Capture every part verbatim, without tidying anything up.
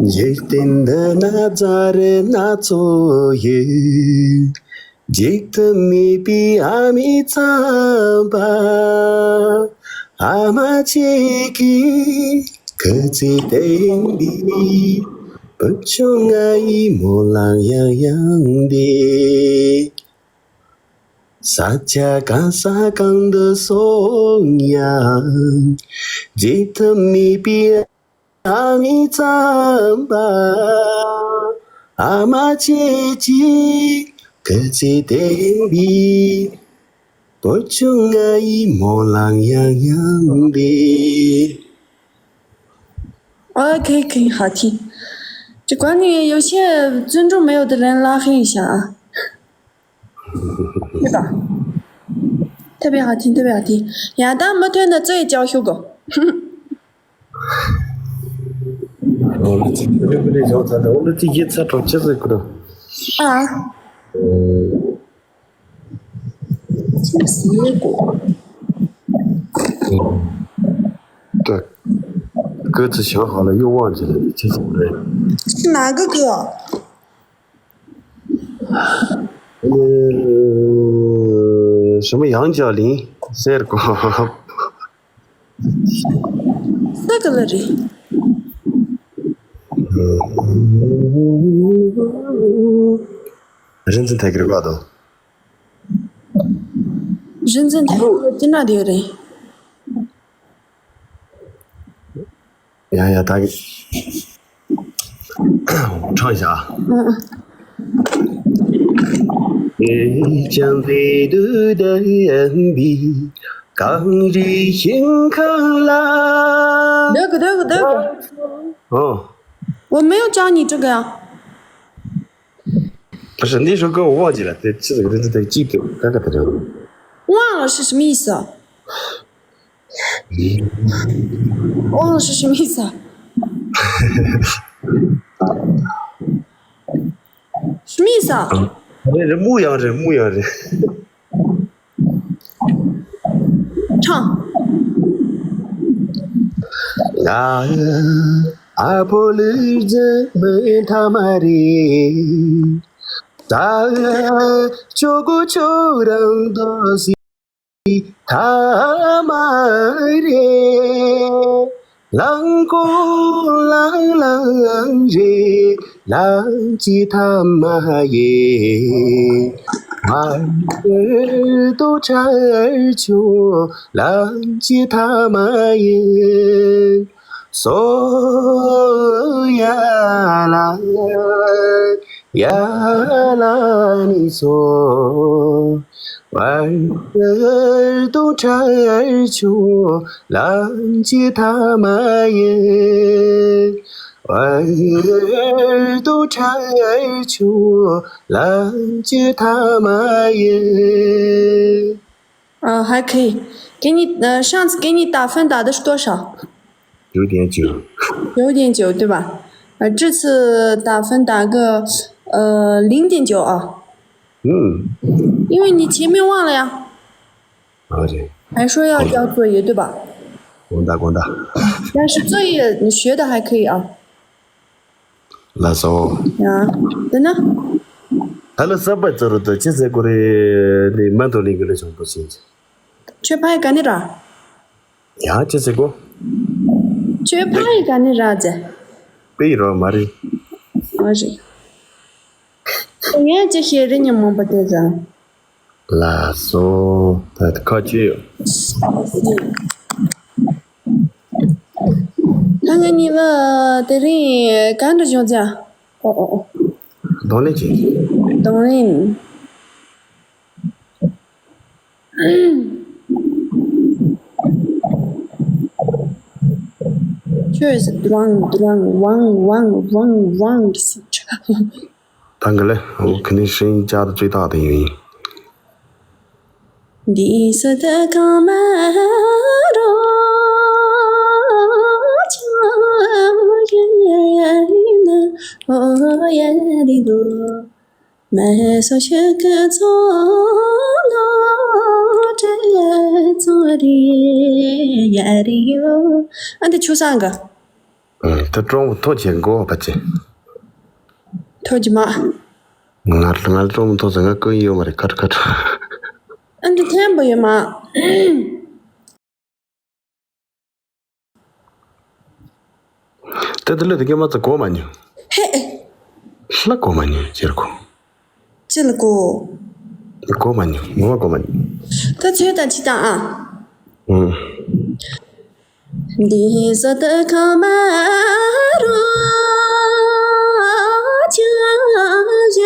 འཇིག་རྟེན་འདི་ན་རྫ་རི་སྣ་ཚོགས་ཡོད། འཇིག་ཏུ་མེད་པའི་ཨ་མའི་རྩམ་པ། ཨ་མ་ཁྱེད་ཀྱིས་སྐུ་ཚེ་བརྟན་པའི། བུ་ཆུང་ང་ཡི་སྨོན་ལམ་ཡང་ཡང་འདེབས། ས་ཆ་གང་ས་གང་དུ་སོང་ཡང་། འཇིག་ཏུ་མེད་པའི་ཨ་མའི་རྩམ་པ། ཨ་མ་ཁྱེད་ཀྱིས་སྐུ་ཚེ་བརྟན་པའི། བུ་ཆུང་ང་ཡི་སྨོན་ལམ་ཡང་ཡང་འདེབས། โอเค โอเค 好听。这管你有些尊重没有的人拉黑一下啊。对吧？特别好听，特别好听。呀，但没听的最娇羞狗。 ཨོ་ལོ་ཅི་ཁྱོད་རེ་ཀུ་རེ་བྱུང་ཚར་ད། ཨོ་ལོ་ཅི་ཡིད་ཚ་གྲོགས་ཅི་ཟེར་ཀུ་ར། ཨ། ཅི་ཟེར་ཀུ། ད། ཀུ་ཙི་ཞང་ཧ་ལ་གཡུག་དབང་ཅི་ལ་ཅི་ཟེར་ཀུ་རེ། ཅི་ན་གི་ཀུ། ཨེ། 什么羊角林 ཟེར་ཀུ། ས་ག་ལ་རེད། རིན་འཛིན་ཐད་ཀར་བ་དང་། རིན་འཛིན་ཐད་ཀར་ཅི་འདྲ་དེ་རེད། ཡ་ཡ་ད། ཁྲང་ཞག་ཀྱང་དེ་དུས་དེ་ཡིན་པའི་གངས་རིའི་ཞིང་ཁམས་ལ། 德国，德国，德国。 ཨོ། 我没有教你这个呀。 不是，那首歌我忘记了，这这个这这这记不得，刚刚才唱的。 忘了是什么意思啊？ 忘了是什么意思啊？什么意思啊？ 人人牧羊人，牧羊人。 唱。 ང་ཨ་ཕོ་ལུས་རྗེས་མི་ཐ་མ་རེད། ད་ཅོ་གོ་ཆོ་རང་དོ་སི་ཐ་མ་རེད། ལང་ཀོ་ལང་ལང་རེད། ལང་ཅི་ཐ་མ་ཡིན། བར་དོ་ཆར་ཆུ་ལང་ཅི་ཐ་མ་ཡིན། སོ་ཡ་ལ་ཡ་ལ་ནི་སོ། བར་དོ་ཆར་ཆུ་ལང་ཅི་ཐ་མ་ཡིན། བར་དོ་ཆར་ཆུ་ལང་ཅི་ཐ་མ་ཡིན། 啊，还可以。给你，呃，上次给你打分打的是多少？九点九。九点九，对吧？呃，这次打分打个，呃，零点九啊。嗯。因为你前面忘了呀。好的。还说要交作业，对吧？光打光打。但是作业你学的还可以啊。 ལགས་སོ། ཡ། དེ་ན། ད་ལོ་གསར་པ་ཚོ་རུ་དུ་ཅི་ཟེར་དགོས་རེད། ནི་མ་དོ་ལིང་གི་ལས་བྱུང་པོ་ཞིག་ཁྱོད་ཕ་ཡི་ག་ནས་ར། ཡ་ཅི་ཟེར་དགོས། ཁྱོད་ཕ་ཡི་ག་ནས་ར་ཟེར། པི་ཡི་རོ་མ་རེད། མ་རེད། ངས་ཅི་ཤེས་རེད་ཉིན་མང་པོ་དེ་ཟེར། ལགས་སོ། ད་ཁ་ཆེ་ཡོད། ད་ང་གཉིས་ལ་དེ་རིང་གང་འདྲ་བྱུང་ཚེ། ཨོ་ཨོ་ཨོ། གདོང་ལེན་བྱེད། གདོང་ལེན། ཁྱོད་ཀྱིས་དུ་རང་དུ་རང་ཝང་ཝང་ཝང་ཝང་ཝང་ཟེར། ད་ག་ལེ། འོ་ཁི་ནི་ཧྲིན་ཅ་དུ་ཅུས་ཏག་དེ་ཡིན། འདི་ས་ད་གང་མ་རོ་ཆ་ཡ་ཡ་ན་ཨོ་ཡ་རི་དོ་མ་སོ་ཤ་ཀ་ཚོ་ལོ་ཏྲ་ཚོ་རི་ཡ་རི་ཡོ། ཨ་འདི་ཆུ་སང་ག་ཨ། ད་ཀྲོང་པོ་ཐོ་བྱེད་དགོས་པ་ཅི། ཐོ་ཅི་མ། ང་ང་ཀྲོང་པོ་ཐོ་ཟེར་ང་ཀོན་ཡོད་མ་རེད་ཁ་ཁ། ཨ་འདི་ཐེན་པོ་ཡོད་མ། ད་དེ་ལས་དེ་གས་མ་ཚ་གོ་མ་ཉུ། ཧེ། ལ་གོ་མ་ཉུ་ཅེར་གོ། ཅི་ལ་གོ། གོ་མ་ཉུ་ངོ་མ་གོ་མ་ཉུ། ད་ཚོད་ད་ཅི་ད་ཨ། ཨུ། འདི་ས་ད་ཁ་མ་རོ་ཅ་ཡ་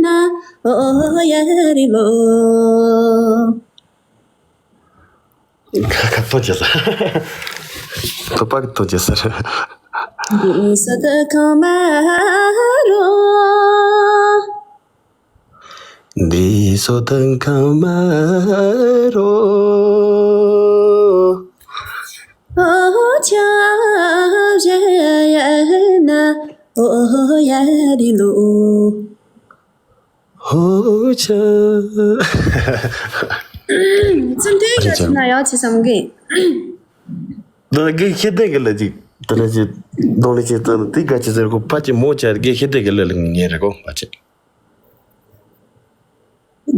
ན་ཨོ་ཡ་རི་ལོ། ཁ་ཁ་ཐོ་ཅེ་ས། ཐོ་པ་ཐོ་ཅེ་ས་རེད། འདི་ས་ད་ཁ་མ་རོ། འདི་ས་ད་ཁ་མ་རོ། ཨོ་ཅ་ཡ་ན་ཨོ་ཡ་རི་ལོ། ཧོ་ཆ། ཙམ་དེ་ག་ཅི་ན་ཡག་ཅི་བསམ་གི། ད་གི་ཤེས་ལྡན་གི་ལ་ཅིག་ད་ནི་ཅི་གདོང་ལ་ཅི་ཙམ་དེ་ག་ཅི་ཟེར་གོ་ཕ་ཅི་མོ་ཆ་གི་ཤེས་ལྡན་གི་ལ་ལ་ངེ་རེ་གོ་ཕ་ཅི།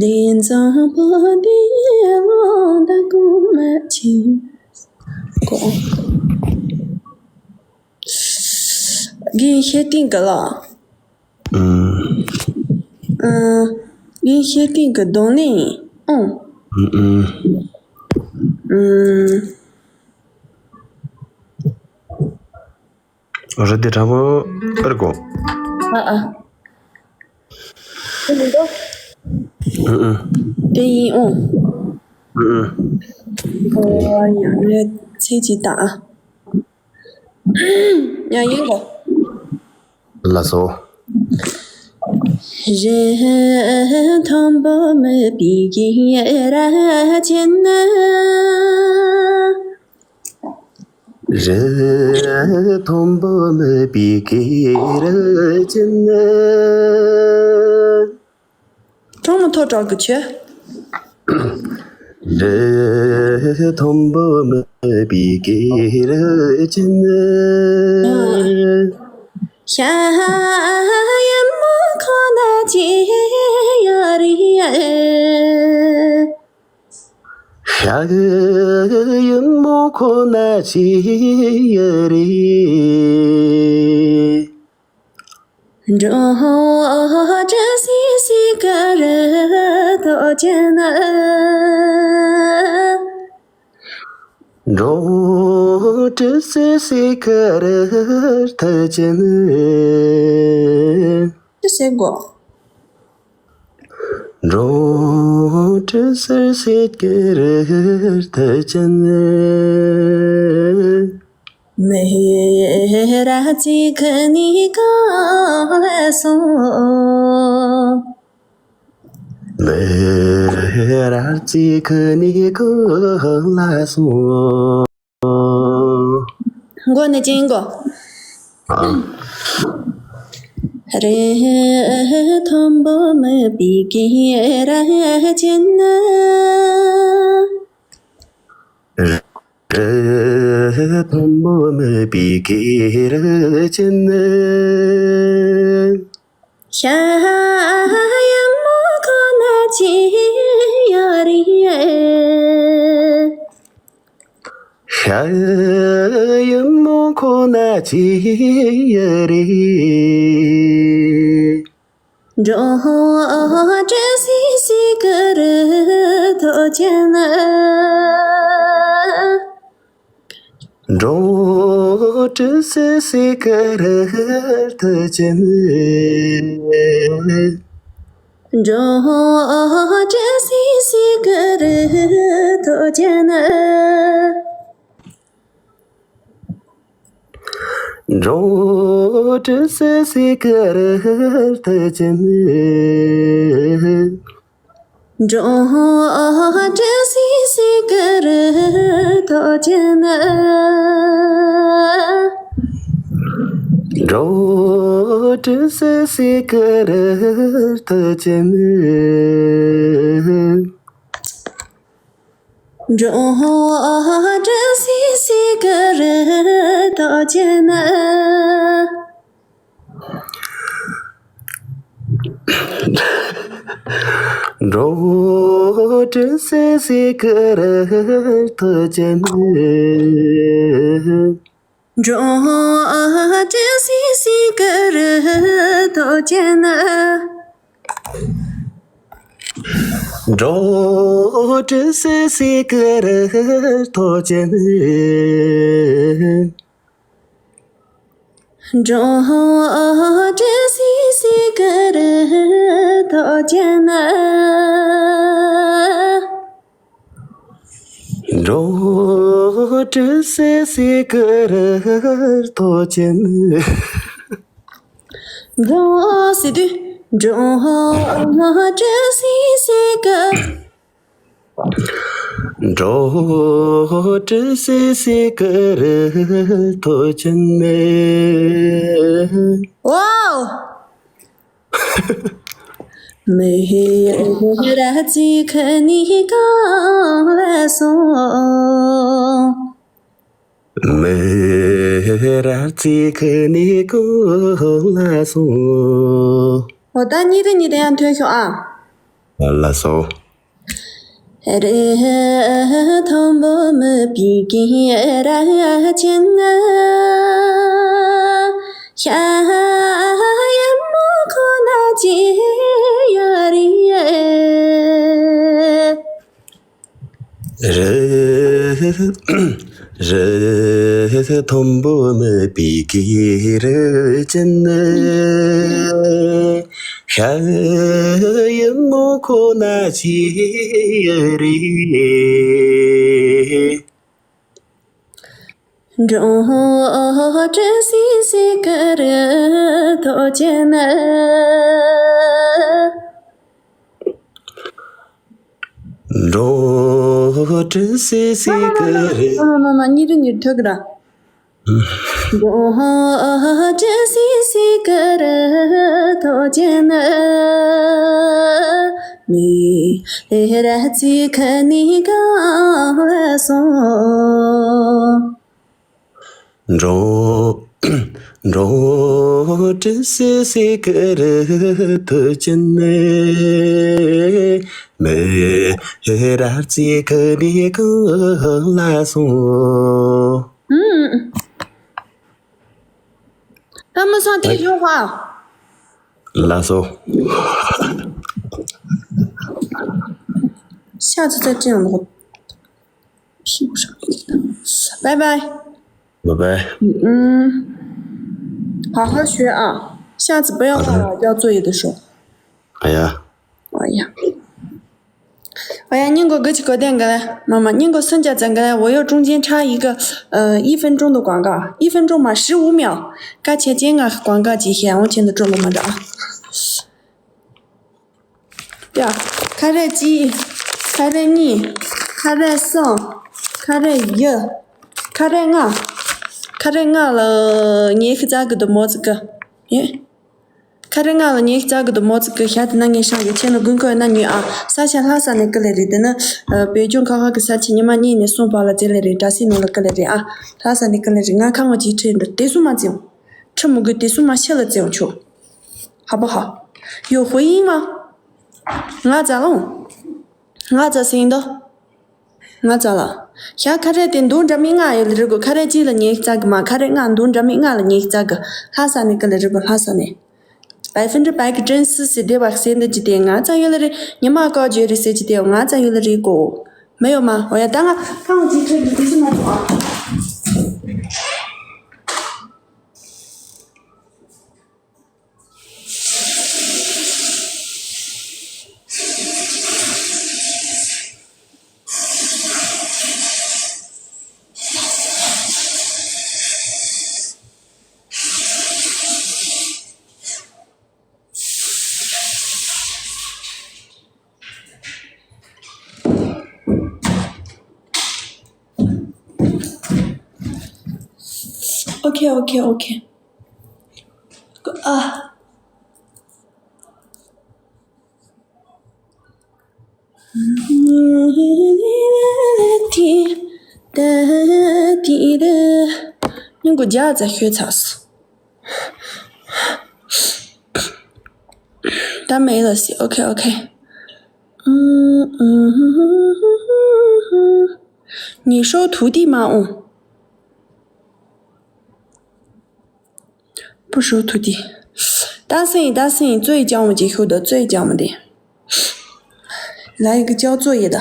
དེ་ཙམ་པོ་དེ་ལོ་ད་གོ་མ་ཅི་གོ། གི་ཤེས་ལྡན་གི་ལ། ཨུམ། ཨ། ངའི་ཤེས་ལྡན་གྱི་གདོང་ལེན་ཨང་། ཨུམ་ཨུམ། ཨུམ། རི་དེ་དྲང་པོ་ཨེར་གོ། ཨ་ཨ། དེ་མི་འདུག་ཨུམ་ཨུམ། དེ་ཡིན་ཨང་། ཨུམ་ཨུམ། ཨོ་ཡ་ངས་ཚིག་ཅིག་བཏང་ཨ། ཡང་ཡིན་གོ། ལགས་སོ། རི་མཐོན་པོ་མུ་པའི་གི་ར་ཅན། རི་མཐོན་པོ་མུ་པའི་གི་ར་ཅན། གྲོང་མོ་ཐོ་གྲག་གི་ཆོས། རི་མཐོན་པོ་མུ་པའི་གི་ར་ཅན། ཤ་ཡ་མོ་ཁོ་ན་ཅི་ཡ་རི་ཡ། ཤ་ཡ་མོ་ཁོ་ན་ཅི་ཡ་རི། འགྲོ་དྲི་སི་སི་ཀ་ར་ཐོ་ཅན། འགྲོ་དྲི་སི་སི་ཀ་ར་ཐོ་ཅན། དྲི་སི་གོ། འགྲོ་དྲི་སི་སི་ཀ་ར་ཐོ་ཅན། མི་ར་ཙི་ཁ་ནི་ག་ལ་སོང་། མི་ར་ཙི་ཁ་ནི་ག་ལ་སོང་། མགོ་ནི་ཅིང་གོ། ཨ། རི་མཐོན་པོ་མུ་པའི་གི་ར་ཅན། རི་མཐོན་པོ་མུ་པའི་གི་ར་ཅན། ཤ་ཡ་མོ་ཁོ་ན་ཅི་ཡ་རི། ཤ་ཡ་མོ་ཁོ་ན་ཅི་ཡ་རི། འགྲོ་དྲི་སི་སི་ཀ་ར་ཐོ་ཅན། འགྲོ་དྲི་སི་སི་ཀ་ར་ཐོ་ཅན། འགྲོ་དྲི་སི་སི་ཀ་ར་ཐོ་ཅན། འགྲོ་དྲི་སི་སི་ཀ་ར་ཐོ་ཅན། འགྲོ་དྲི་སི་སི་ཀ་ར་ཐོ་ཅན། འགྲོ་དྲི་སི་སི་ཀ་ར་ཐོ་ཅན། འགྲོ་བ་སྲིད་སྲིད་ཀྱི་རི་ཐོག་ཅན་ན། འགྲོ་བ་སྲིད་སྲིད་ཀྱི་རི་ཐོག་ཅན་ན། འགྲོ་བ་སྲིད་སྲིད་ཀྱི་རི་ཐོག་ཅན་ན། འགྲོ་བ་སྲིད་སྲིད་ཀྱི་རི་ཐོག་ཅན་ན། འགྲོ་བ་སྲིད་སྲིད་ཀྱི་རི་ཐོག་ཅན་ན། འགྲོ་བ་སྲིད་སྲིད་ཀྱི་རི་ཐོག་ཅན་ན། འགྲོ་ཟེར་དུས་འགྲོ་བ་སྲིད་སྲིད་ཀྱི། འགྲོ་བ་སྲིད་སྲིད་ཀྱི་རི་ཐོག་ཅན་ན། ཝའོ། མི་རབས་ཅིག་ནི་གང་ལ་སོང་། མི་རབས་ཅིག་ནི་གང་ལ་སོང་། འོ་ད་གཉིས་དེ་གཉིས་དེ་ཡང་ཐོན་ཤོག་ཨ། ལགས་སོ། རི་མཐོན་པོ་མི་བི་ཀི་ར་ཅན་ན། ཤ་ཡ་མོ་ཁོ་ན་ཅི་ཡ་རི། རི་རི་མཐོན་པོ་མི་བི་ཀི་རི་ཅན་ན། ཤ་ཡ་མོ་ཁོ་ན་ཅི་ཡ་རི། འགྲོ་བ་སྲིད་སྲིད་ཀྱི་རི་ཐོག་ཅན་ན། འགྲོ་བ་སྲིད་སྲིད་ཀྱི་རི། མ་མ་མ་མ་གཉིས་རེ་གཉིས་ཐོས་ཀྱི་ར། འགྲོ་བ་སྲིད་སྲིད་ཀྱི་རི་ཐོག་ཅན་ན། མི་རབས་ཅིག་ནི་གང་ལ་སོང་། འགྲོ་འགྲོ་བ་སྲིད་སྲིད་ཀྱི་རི་ཐོག་ཅན་ན། མི་རབས་ཅིག་ནི་གང་ལ་སོང་། ཨུམ། ད་མི་སང་དེ་ཡོང་བ། ལགས་སོ། ཤ་ཚ་ཚ་ཅན་ལོག拜拜。拜拜。嗯，好好学啊，下次不要忘了要作业的时候。哎呀。哎呀。哎呀，你给我个去搞点个嘞，妈妈，你给我剩下这个嘞，我要中间插一个，呃，一分钟的广告，一分钟嘛，十五秒，刚才这个广告几天，我听得中了没得啊？ ཡ། ཁ་རས་གཅིག་ཁ་རས་གཉིས། ཁ་རས་གསུམ། ཁ་རས་བཞི། ཁ་རས་ལྔ། ཁ་རས་ལྔ་ལ་ཉེ་ཤི་ཙག་གི་དུ་མོ་ཙི་གི། ཡེ། ཁ་རས་ལྔ་ལ་ཉེ་ཤི་ཙག་གི་དུ་མོ་ཙི་གི་ཤ་དེ་ན་ངས་ཤང་གི་ཆེ་ན་དགུན་ཁོ་ན་ཉུས་ཨ། ས་ཆ་ལྷ་ས་ནས་ཀི་ལེ་རེད་དེ་ནི། བོད་ལྗོངས་ཁ་ཁ་གི་ས་ཆ་ཉི་མ་གཉིས་ནས་གསུམ་བར་ལ་ཙེ་ལེ་རེད། དྲ་སི་ནང་ལ་ཀི་ལེ་རེད་ཨ། ལྷ་ས་ནས་ཀི་ལེ་རེད། ང་ཁ་ངོ་ཅིག་ཁྲིད་འདི་དེ་སུ་མ་ཙི་ཡོང་། ཁྲི་མོ་གི་དེ་སུ་མ་ཤི་ལ་ཙི་ཡོང་ཆོག 好不好？有回音吗？ ང་ཙ་ལོང་། ང་ཙ་སེང་དོ། ང་ཙ་ལ། ཤ་ཁ་རས་དེ་འདུག་འདྲ་མི་ལྔ་ཡོད་ལ་རི་གོ་ཁ་རས་གཅིག་ལ་ཉེ་ཙག་གི་མ་ཁ་རས་ལྔ་འདུག་འདྲ་མི་ལྔ་ལ་ཉེ་ཙག་གི་ལྷ་ས་ནས་ཀི་ལ་རི་གོ་ལྷ་ས་ནས། 百分之百个真丝 ཟེར་དེ་བ་ཟེར་འདི་ཅི་དེ་ང་ཙ་ཡོད་ལ་རི་ཉི་མ་བཀའ་བརྗོད་རེད་ཟེར་ཅི་དེ་ང་ཙ་ཡོད་ལ་རི་གོ་མེ་ཡོད་མ་འོ་ཡ་ད་ང་ཁ་ངོ་ཅིག་ཁྲིད་འདི་དེ་སུ་མ་ཐོག Okay, okay, okay. Ah. ཏི་རེ། སྙིང་གོ་རྒྱ་ཙ་ཤོད་ཚར་སོང་། ད་མེད་ལ་སི། ཨོ་ཁེ་ཨོ་ཁེ། ཉི་ཤོ་དུ་ཏི་མ་འོང་། པུ་ཤོ་དུ་ཏི། ད་སེང་ད་སེང་ཙོ་ཡི་ཅང་མ་ཅིག་ཤོད་ད། ཙོ་ཡི་ཅང་མ་དེ། ལ་ཡི་གི་ཅག་ཙོ་ཡི་ད།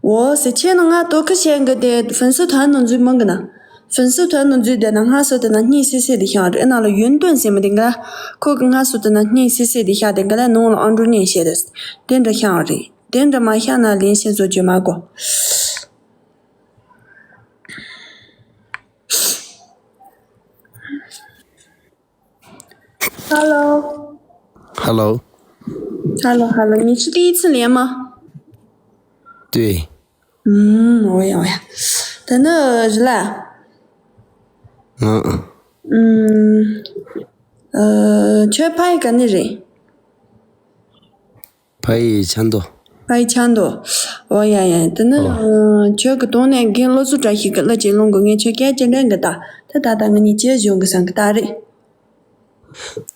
འོ་ཟེར་ཁྱེད་ནི་ང་ལྟོ་ཁ་ཤས་འགི་དེ་ཧྥིན་སི་ཐོན་ནང་འཛུལ་མང་གི་ན། ཧྥིན་སི་ཐོན་ནང་འཛུལ་དེ་ན་སྔ་སོ་དེ་ན་སྙིང་སི་སི་དེ་ཤང་རེད། ཨེ་ན་ལ་ཡུན་ཏོན་ཟེར་མི་དེ་འགི་ལ། ཁོ་གི་སྔ་སོ་དེ་ན་སྙིང་སི་སི་དེ་ཤ་དེ་འགི་ལ་ནང་ལ་ཨང་ཀྲུ་ཉན་ཤེས་རེད། དེ་འདྲ་ཤང་རེད། དེ་འདྲ་མ་ཤ་ན་ལིན་ཤེས་བཟོ་རྒྱུ་མ་གོ། Hello。Hello。Hello，Hello，你是第一次连吗？对。嗯，我呀，我呀。等等，是啦。嗯。嗯，呃，缺拍一个那人。 ཕ་ཡི་ཆ་མདོ། ཕ་ཡི་ཆ་མདོ། འོ་ཡ་ཡ། དེ་ནི་ཨོ། ཁྱོད་ཀྱི་དོན་ནས་རྒན་བློ་བཟང་བཀྲ་ཤིས་ཀྱི་གླུ་ཅིག་ལོན་དགོས། ངས་ཁྱོད་སྐད་ཅིག་འདྲེན་གི་ད། ད་ད་ད་ང་གཉིས་ཅི་བྱུང་གི་བསམ་གི་ད་རེད།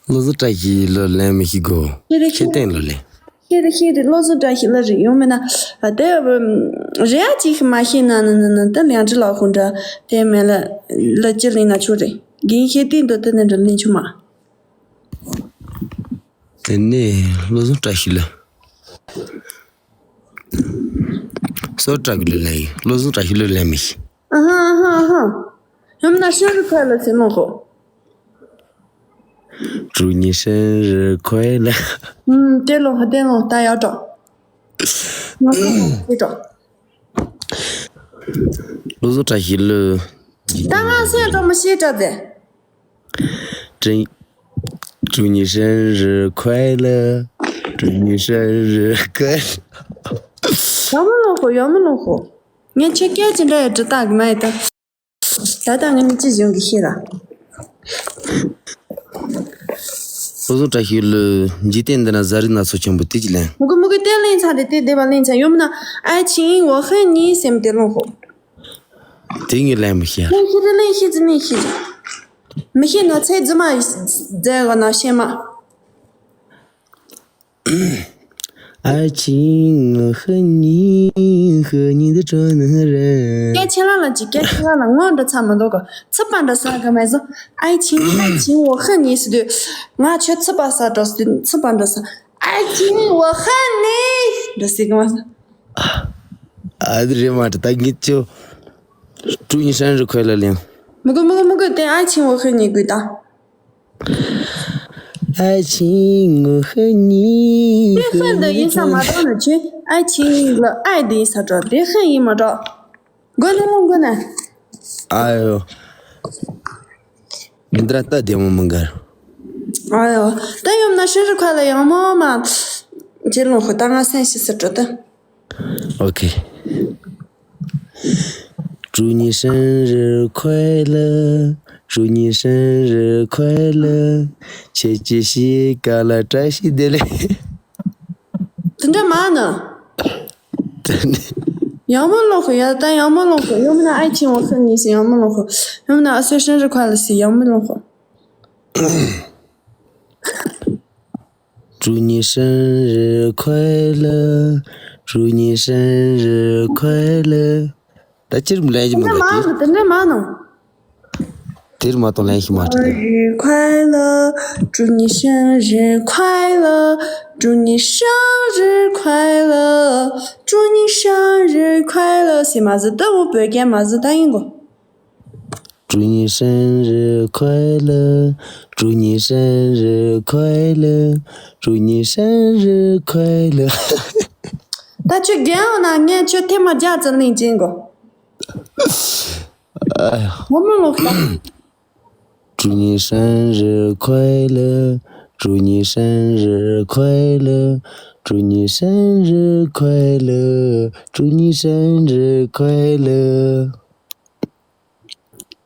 བློ་བཟང་བཀྲ་ཤིས་གླུ་ལེན་མི་ཤེས་གོ། ཤེས་རེད་ཤེས་ཤེས་རེད། ཏན་གླུ་ལེན། ཤེས་རེད་ཤེས་རེད། བློ་བཟང་བཀྲ་ཤིས་གླུ་རེད། ཡོང་མེད་ན་དེ་རེད་ཡ། ཅིག་མ་ཤེས་ན་ན་ན་ན་ད་ལན་ཅི་ལ་ཧུ་འདྲ། དེ་མེད་ལ་གླུ་ཅི་ལེན་ན་ཆོག་རེད། རྒན་ཤེས་ཏིན་དུ་དེ་ནི་འགྲུབ་ལེན་ཆུ་མ། དེ་ནས་བློ་བཟང་བཀྲ་ཤིས་ལ། སོ་བཀྲ་གི་ལུ་ལེན་ཡིན། བློ་བཟང་བཀྲ་ཤིས་ལུ་ལེན་མི་ཤེས། ཨ་ཧ་ཨ་ཧ་ཨ་ཧ། ཡོམ་ན་生日快乐ཟེར་ལོང་ཧོ། 祝你生日快乐。 ཨུམ། དེ་ལོང་ཧོ་དེ་ལོང་ད་ཡག་འགྲོ། ང་ཚོ་ཧོ་དེ་འགྲོ། བློ་བཟང་བཀྲ་ཤིས་ལུ། ད་ང་སེམས་འགྲོ་མི་ཤེས་འགྲོ་དེ། 祝祝你生日快乐，祝你生日快乐。 ཡོང་མི་ལོག་གོ། ཡོང་མི་ལོག་གོ། ངས་ཁྱེད་སྐད་ཅིག་འདྲ་ཡི་འབྲི་སྟངས་གི་མ་ཡི་ད། ད་ལྟ་ངས་མི་ཅི་བྱུང་གི་ཤེས་ར། བློ་བཟང་བཀྲ་ཤིས་ལུ་འཇིག་རྟེན་འདི་ན་ཟ་རིགས་སྣ་ཚོགས་ཆེན་པོ་དེ་ཅི་ལེན། མུ་གུ་མུ་གུ་དེ་ལེན་ཚར་དེ་དེ་དེ་བ་ལེན་ཚར། ཡོང་མི་ན་爱情我恨你ཟེར་མི་དེ་ལོང་གོ། དེ་ངས་ལེན་མི་ཤེས། ལེན་ཤེས་རེད། ལེན་ཤེས་ཀྱི་ལེན་ཤེས་ཀྱི། མི་ཤེས་ན་ཚེ་རྫུན་མ་མཛད་གོ་ན་ཤེས་མ། 爱情我恨你，恨你的真人。 སྐད་ཆེ་ལ་ལ་ཅིག་སྐད་ཆེ་ལ་ལ་ངོ་འདྲ་ཚ་མི་འདུག་གོ། ཚིག་པ་འདྲ་ས་གི་མེད་སོ། 爱情爱情我恨你ཟེར་དུས། ང་ཁྱོད་ཚིག་པ་ས་འགྲོ་ཟེར་དུས་ཚིག་པ་འདྲ་ས། 爱情我恨你འདྲ་ཟེར་གི་མ་སོ། ཨ་དེ་རེད་མ་གྲི་ད་ངས་ཅོ། 祝你生日快乐 ལེན། མི་དགོས་མི་དགོས་མི་དགོས། དེ་爱情我恨你དགོས་ད། 爱情我恨你。 དེ་恨འདི་ཡིན་ས་མ་གཏོགས་ནི་ཆེ། 爱情 ལ་爱འདི་ཡིན་ས་འགྲོ། དེ་恨ཡིན་མ་འགྲོ། དགོས་ན་ལོང་དགོས་ན། ཨ་ཡོ། འདི་ར་ལྟ་བདེ་མོ་མི་འགར། ཨ་ཡོ། ད་ཡོམ་ན་生日快乐 ཡང་མོ་མ། ཁྱེད་ལོང་ཧོ་ད་ང་སེམས་ཤི་ས་འགྲོ་ད། OK。 祝你生日快乐，祝你生日快乐。 ཁྱེད་ཀྱི་གཤིས་ཀ་ལ་བཀྲ་ཤིས་བདེ་ལེགས། དེ་འདྲ་མ་ནི། དེ་ནི། 要么落后呀，但要么落后，要么那爱情我恨你是要么落后，要么那岁生日快乐是要么落后。 祝你生日快乐，祝你生日快乐。 ད་ཅིར་མི་ལན་གྱི་མི་འདུག་དེ། དེ་འདྲ་མ་ནོ། དེར་མ་གཏོང་ལན་ཞིག་མ་འགྲིག་ཟེར་མ་ཟེར། ད་མོ་བོད་སྐད་མ་ཟེར་ད་ཡིན་གོ། 祝你生日快乐，祝你生日快乐，祝你生日快乐。 ད་ཁྱོད་རྒན་འོ་ན་ངས་ཁྱོད་ཐེངས་མ་བརྒྱ་ཙམ་གླེང་གྱིན་གོ། ངོ་མ་ལོག་ད། 祝你生日快乐，祝你生日快乐，祝你生日快乐，祝你生日快乐。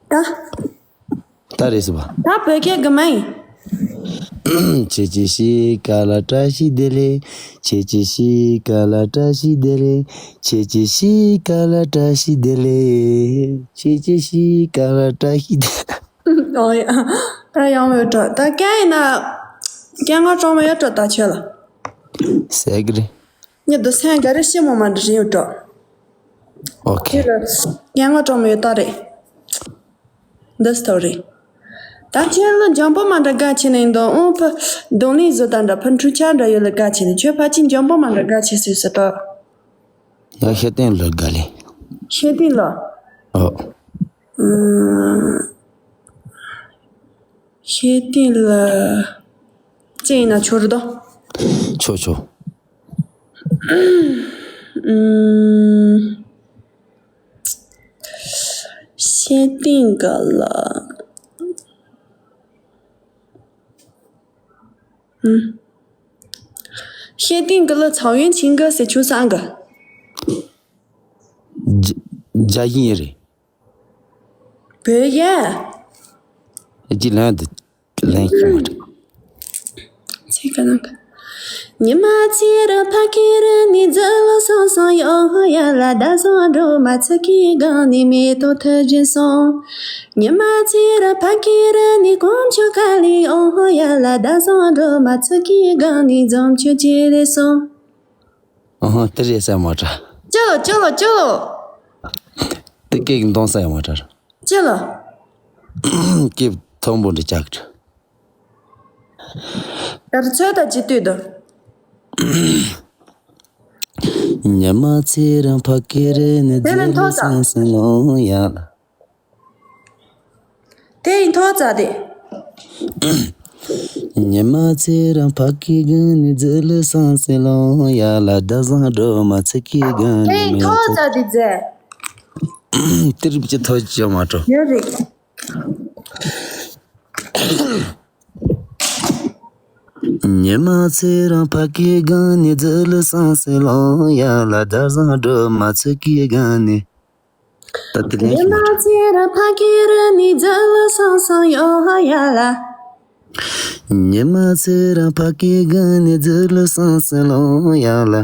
ད། ད་རེད་ཟེར་བ། ད་བོད་སྐད་གི་མ་ཡིན། ཁྱེད་ཀྱི་གཤིས་ཀ་ལ་བཀྲ་ཤིས་བདེ་ལེགས། ཁྱེད་ཀྱི་གཤིས་ཀ་ལ་བཀྲ་ཤིས་བདེ་ལེགས། ཁྱེད་ཀྱི་གཤིས་ཀ་ལ་བཀྲ་ཤིས་བདེ་ལེགས། ཁྱེད་ཀྱི་གཤིས་ཀ་ལ་བཀྲ་ཤིས་བདེ་ལེགས། ཨོ་ཡ། ད་ཡང་མོས་སྤྲོ། ད་སྐད་ཡིན་ན་སྐད་ངག་གྲོགས་མོ་ཡོད་སྤྲོ་ད་ཁྱོད་ལ། ཟེར་གི་རེད། ཉི་དུ་སེང་ག་རེ་ཤི་མོ་མ་འདྲི་རིང་སྤྲོ། ཨོ་ཁེ། ཁྱོད་ལ་སྐད་ངག་གྲོགས་མོ་ཡོད་ད་རེད། འདི་སྟོ་རེད། ད་ཁྱོད་ལ་འཇམ་པོ་མ་འདྲ་དགའ་ཆེ་ནས་འདུག་ཨོ་ཕ། གདོང་ལེན་བཟོ་ད་འདྲ་ཕ་འཁྲུ་ཆ་འདྲ་ཡོད་ལ་དགའ་ཆེ་ནས་ཁྱོད་ཕ་ཅིན་འཇམ་པོ་མ་འདྲ་དགའ་ཆེ་སུས་སུ་སྤྲོ། ང་ཤེས་ཏིང་ལ་དགའ་ལེ། ཤེས་ཏིང་ལ། ཨོ། ཤེས་ཏིང་ལ། ཅི་ཡིན་ན་ཆོར་དོ། ཆོ་ཆོ། ཤེས་ཏིང་ག་ལ། ཤེས་ཏིང་ག་ལ་ཚའོ་ཡོན་ཆིང་ག་སེ་ཆུ་སང་ག་རྒྱ་ཡིན་རེད། བོད་ཡ། ཅི་ལན་དུ་ལན་ཤི་མ་ཏྲ། ཚེ་ག་ནང་ག་ཉི་མ་ཚེ་ར་ཕ་ཁེ་ར་ནི་ཛ་ལ་སང་སང་ཡོ་ཧོ་ཡ་ལ་ད་སང་འགྲོ་མ་ཚ་ཁེ་གང་ནི་མེ་ཏོ་ཐ་ཇི་སོང་། ཉི་མ་ཚེ་ར་ཕ་ཁེ་ར་ནི་གོམ་ཆུ་ག་ལི་ཡོ་ཧོ་ཡ་ལ་ད་སང་འགྲོ་མ་ཚ་ཁེ་གང་ནི་འཛོམ་ཆུ་ཅི་རེ་སོང་། ཨ་ཧ། དེ་རེད་ས་མ་ཏྲ། ཅི་ལོ་ཅི་ལོ་ཅི་ལོ། དེ་སྐད་ཀྱི་འདོང་ས་ཡ་མ་ཏྲ། ཅི་ལོ། སྐད་མཐོན་པོ་འདྲ་ཅག་ཏྲ། དར་ཚོད་ད་ཅི་ལྟོས་དོ། ཉི་མ་ཚེ་རིང་ཕ་གི་རེ་ནི་དེ་ལས་མཐོ་ཙམ། སང་སང་ལོང་ཡ་ལ། དེ་ཡིན་ཐོག་ཙག་དེ། ཉི་མ་ཚེ་རིང་ཕ་གི་གང་ནི་ཛི་ལི་སང་སེ་ལོང་ཡ་ལ་ད་བཟང་འགྲོ་མ་ཚེ་གི་གང་དེ་ནི་ཡིན་མེད་ཐོག་ཙག་དེ་ཛེ། དེ་རིབ་ཀྱི་ཐོག་ཅི་ཡོད་མ་འགྲོ། ཡོད་རེད། ཉི་མ་ཚེ་རིང་ཕ་གི་གང་ནི་ཛི་ལི་སང་སེ་ལོང་ཡ་ལ་ད་བཟང་འགྲོ་མ་ཚེ་གི་གང་ནི། ད་དེ་ལན་ཉི་ཞིག་མ་མ་ཚེ་ར་ཕ་གི་ར་ནི་ཛ་ལ་སང་སང་ཡོ་ཧ་ཡ་ལ། ཉི་མ་ཚེ་ར་ཕ་གི་གང་ནི་ཛ་ལ་སང་སང་ལོང་ཡ་ལ།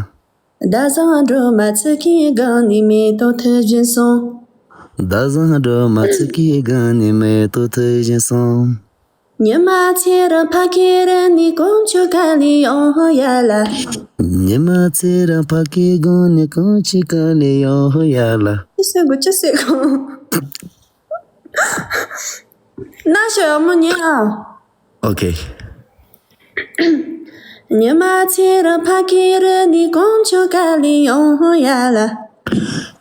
ད་བཟང་འགྲོ་མ་ཚེ་གི་གང་ནི་མེ་ཏོ་ཐུ་བཞིན་སོང་། ད་བཟང་འགྲོ་མ་ཚེ་གི་གང་ནི་མེ་ཏོ་ཐུ་བཞིན་སོང་། ཉི་མ་ཚེ་རིང་ཕ་གི་ར་ནི་གོམ་ཆུ་ག་ལི་ཡོང་ཧོ་ཡ་ལ། ཉི་མ་ཚེ་རིང་ཕ་གི་གང་ནི་གོམ་ཆུ་ག་ལི་ཡོང་ཧོ་ཡ་ལ། ཅི་ཟེར་གོ་ཅི་ཟེར་གོ། ན་ཤོ་ཡོ་མོ་ཉེ་ཨ། ཨོ་ཁེ། ཉི་མ་ཚེ་རིང་ཕ་གི་ར་ནི་གོམ་ཆུ་ག་ལི་ཡོང་ཧོ་ཡ་ལ།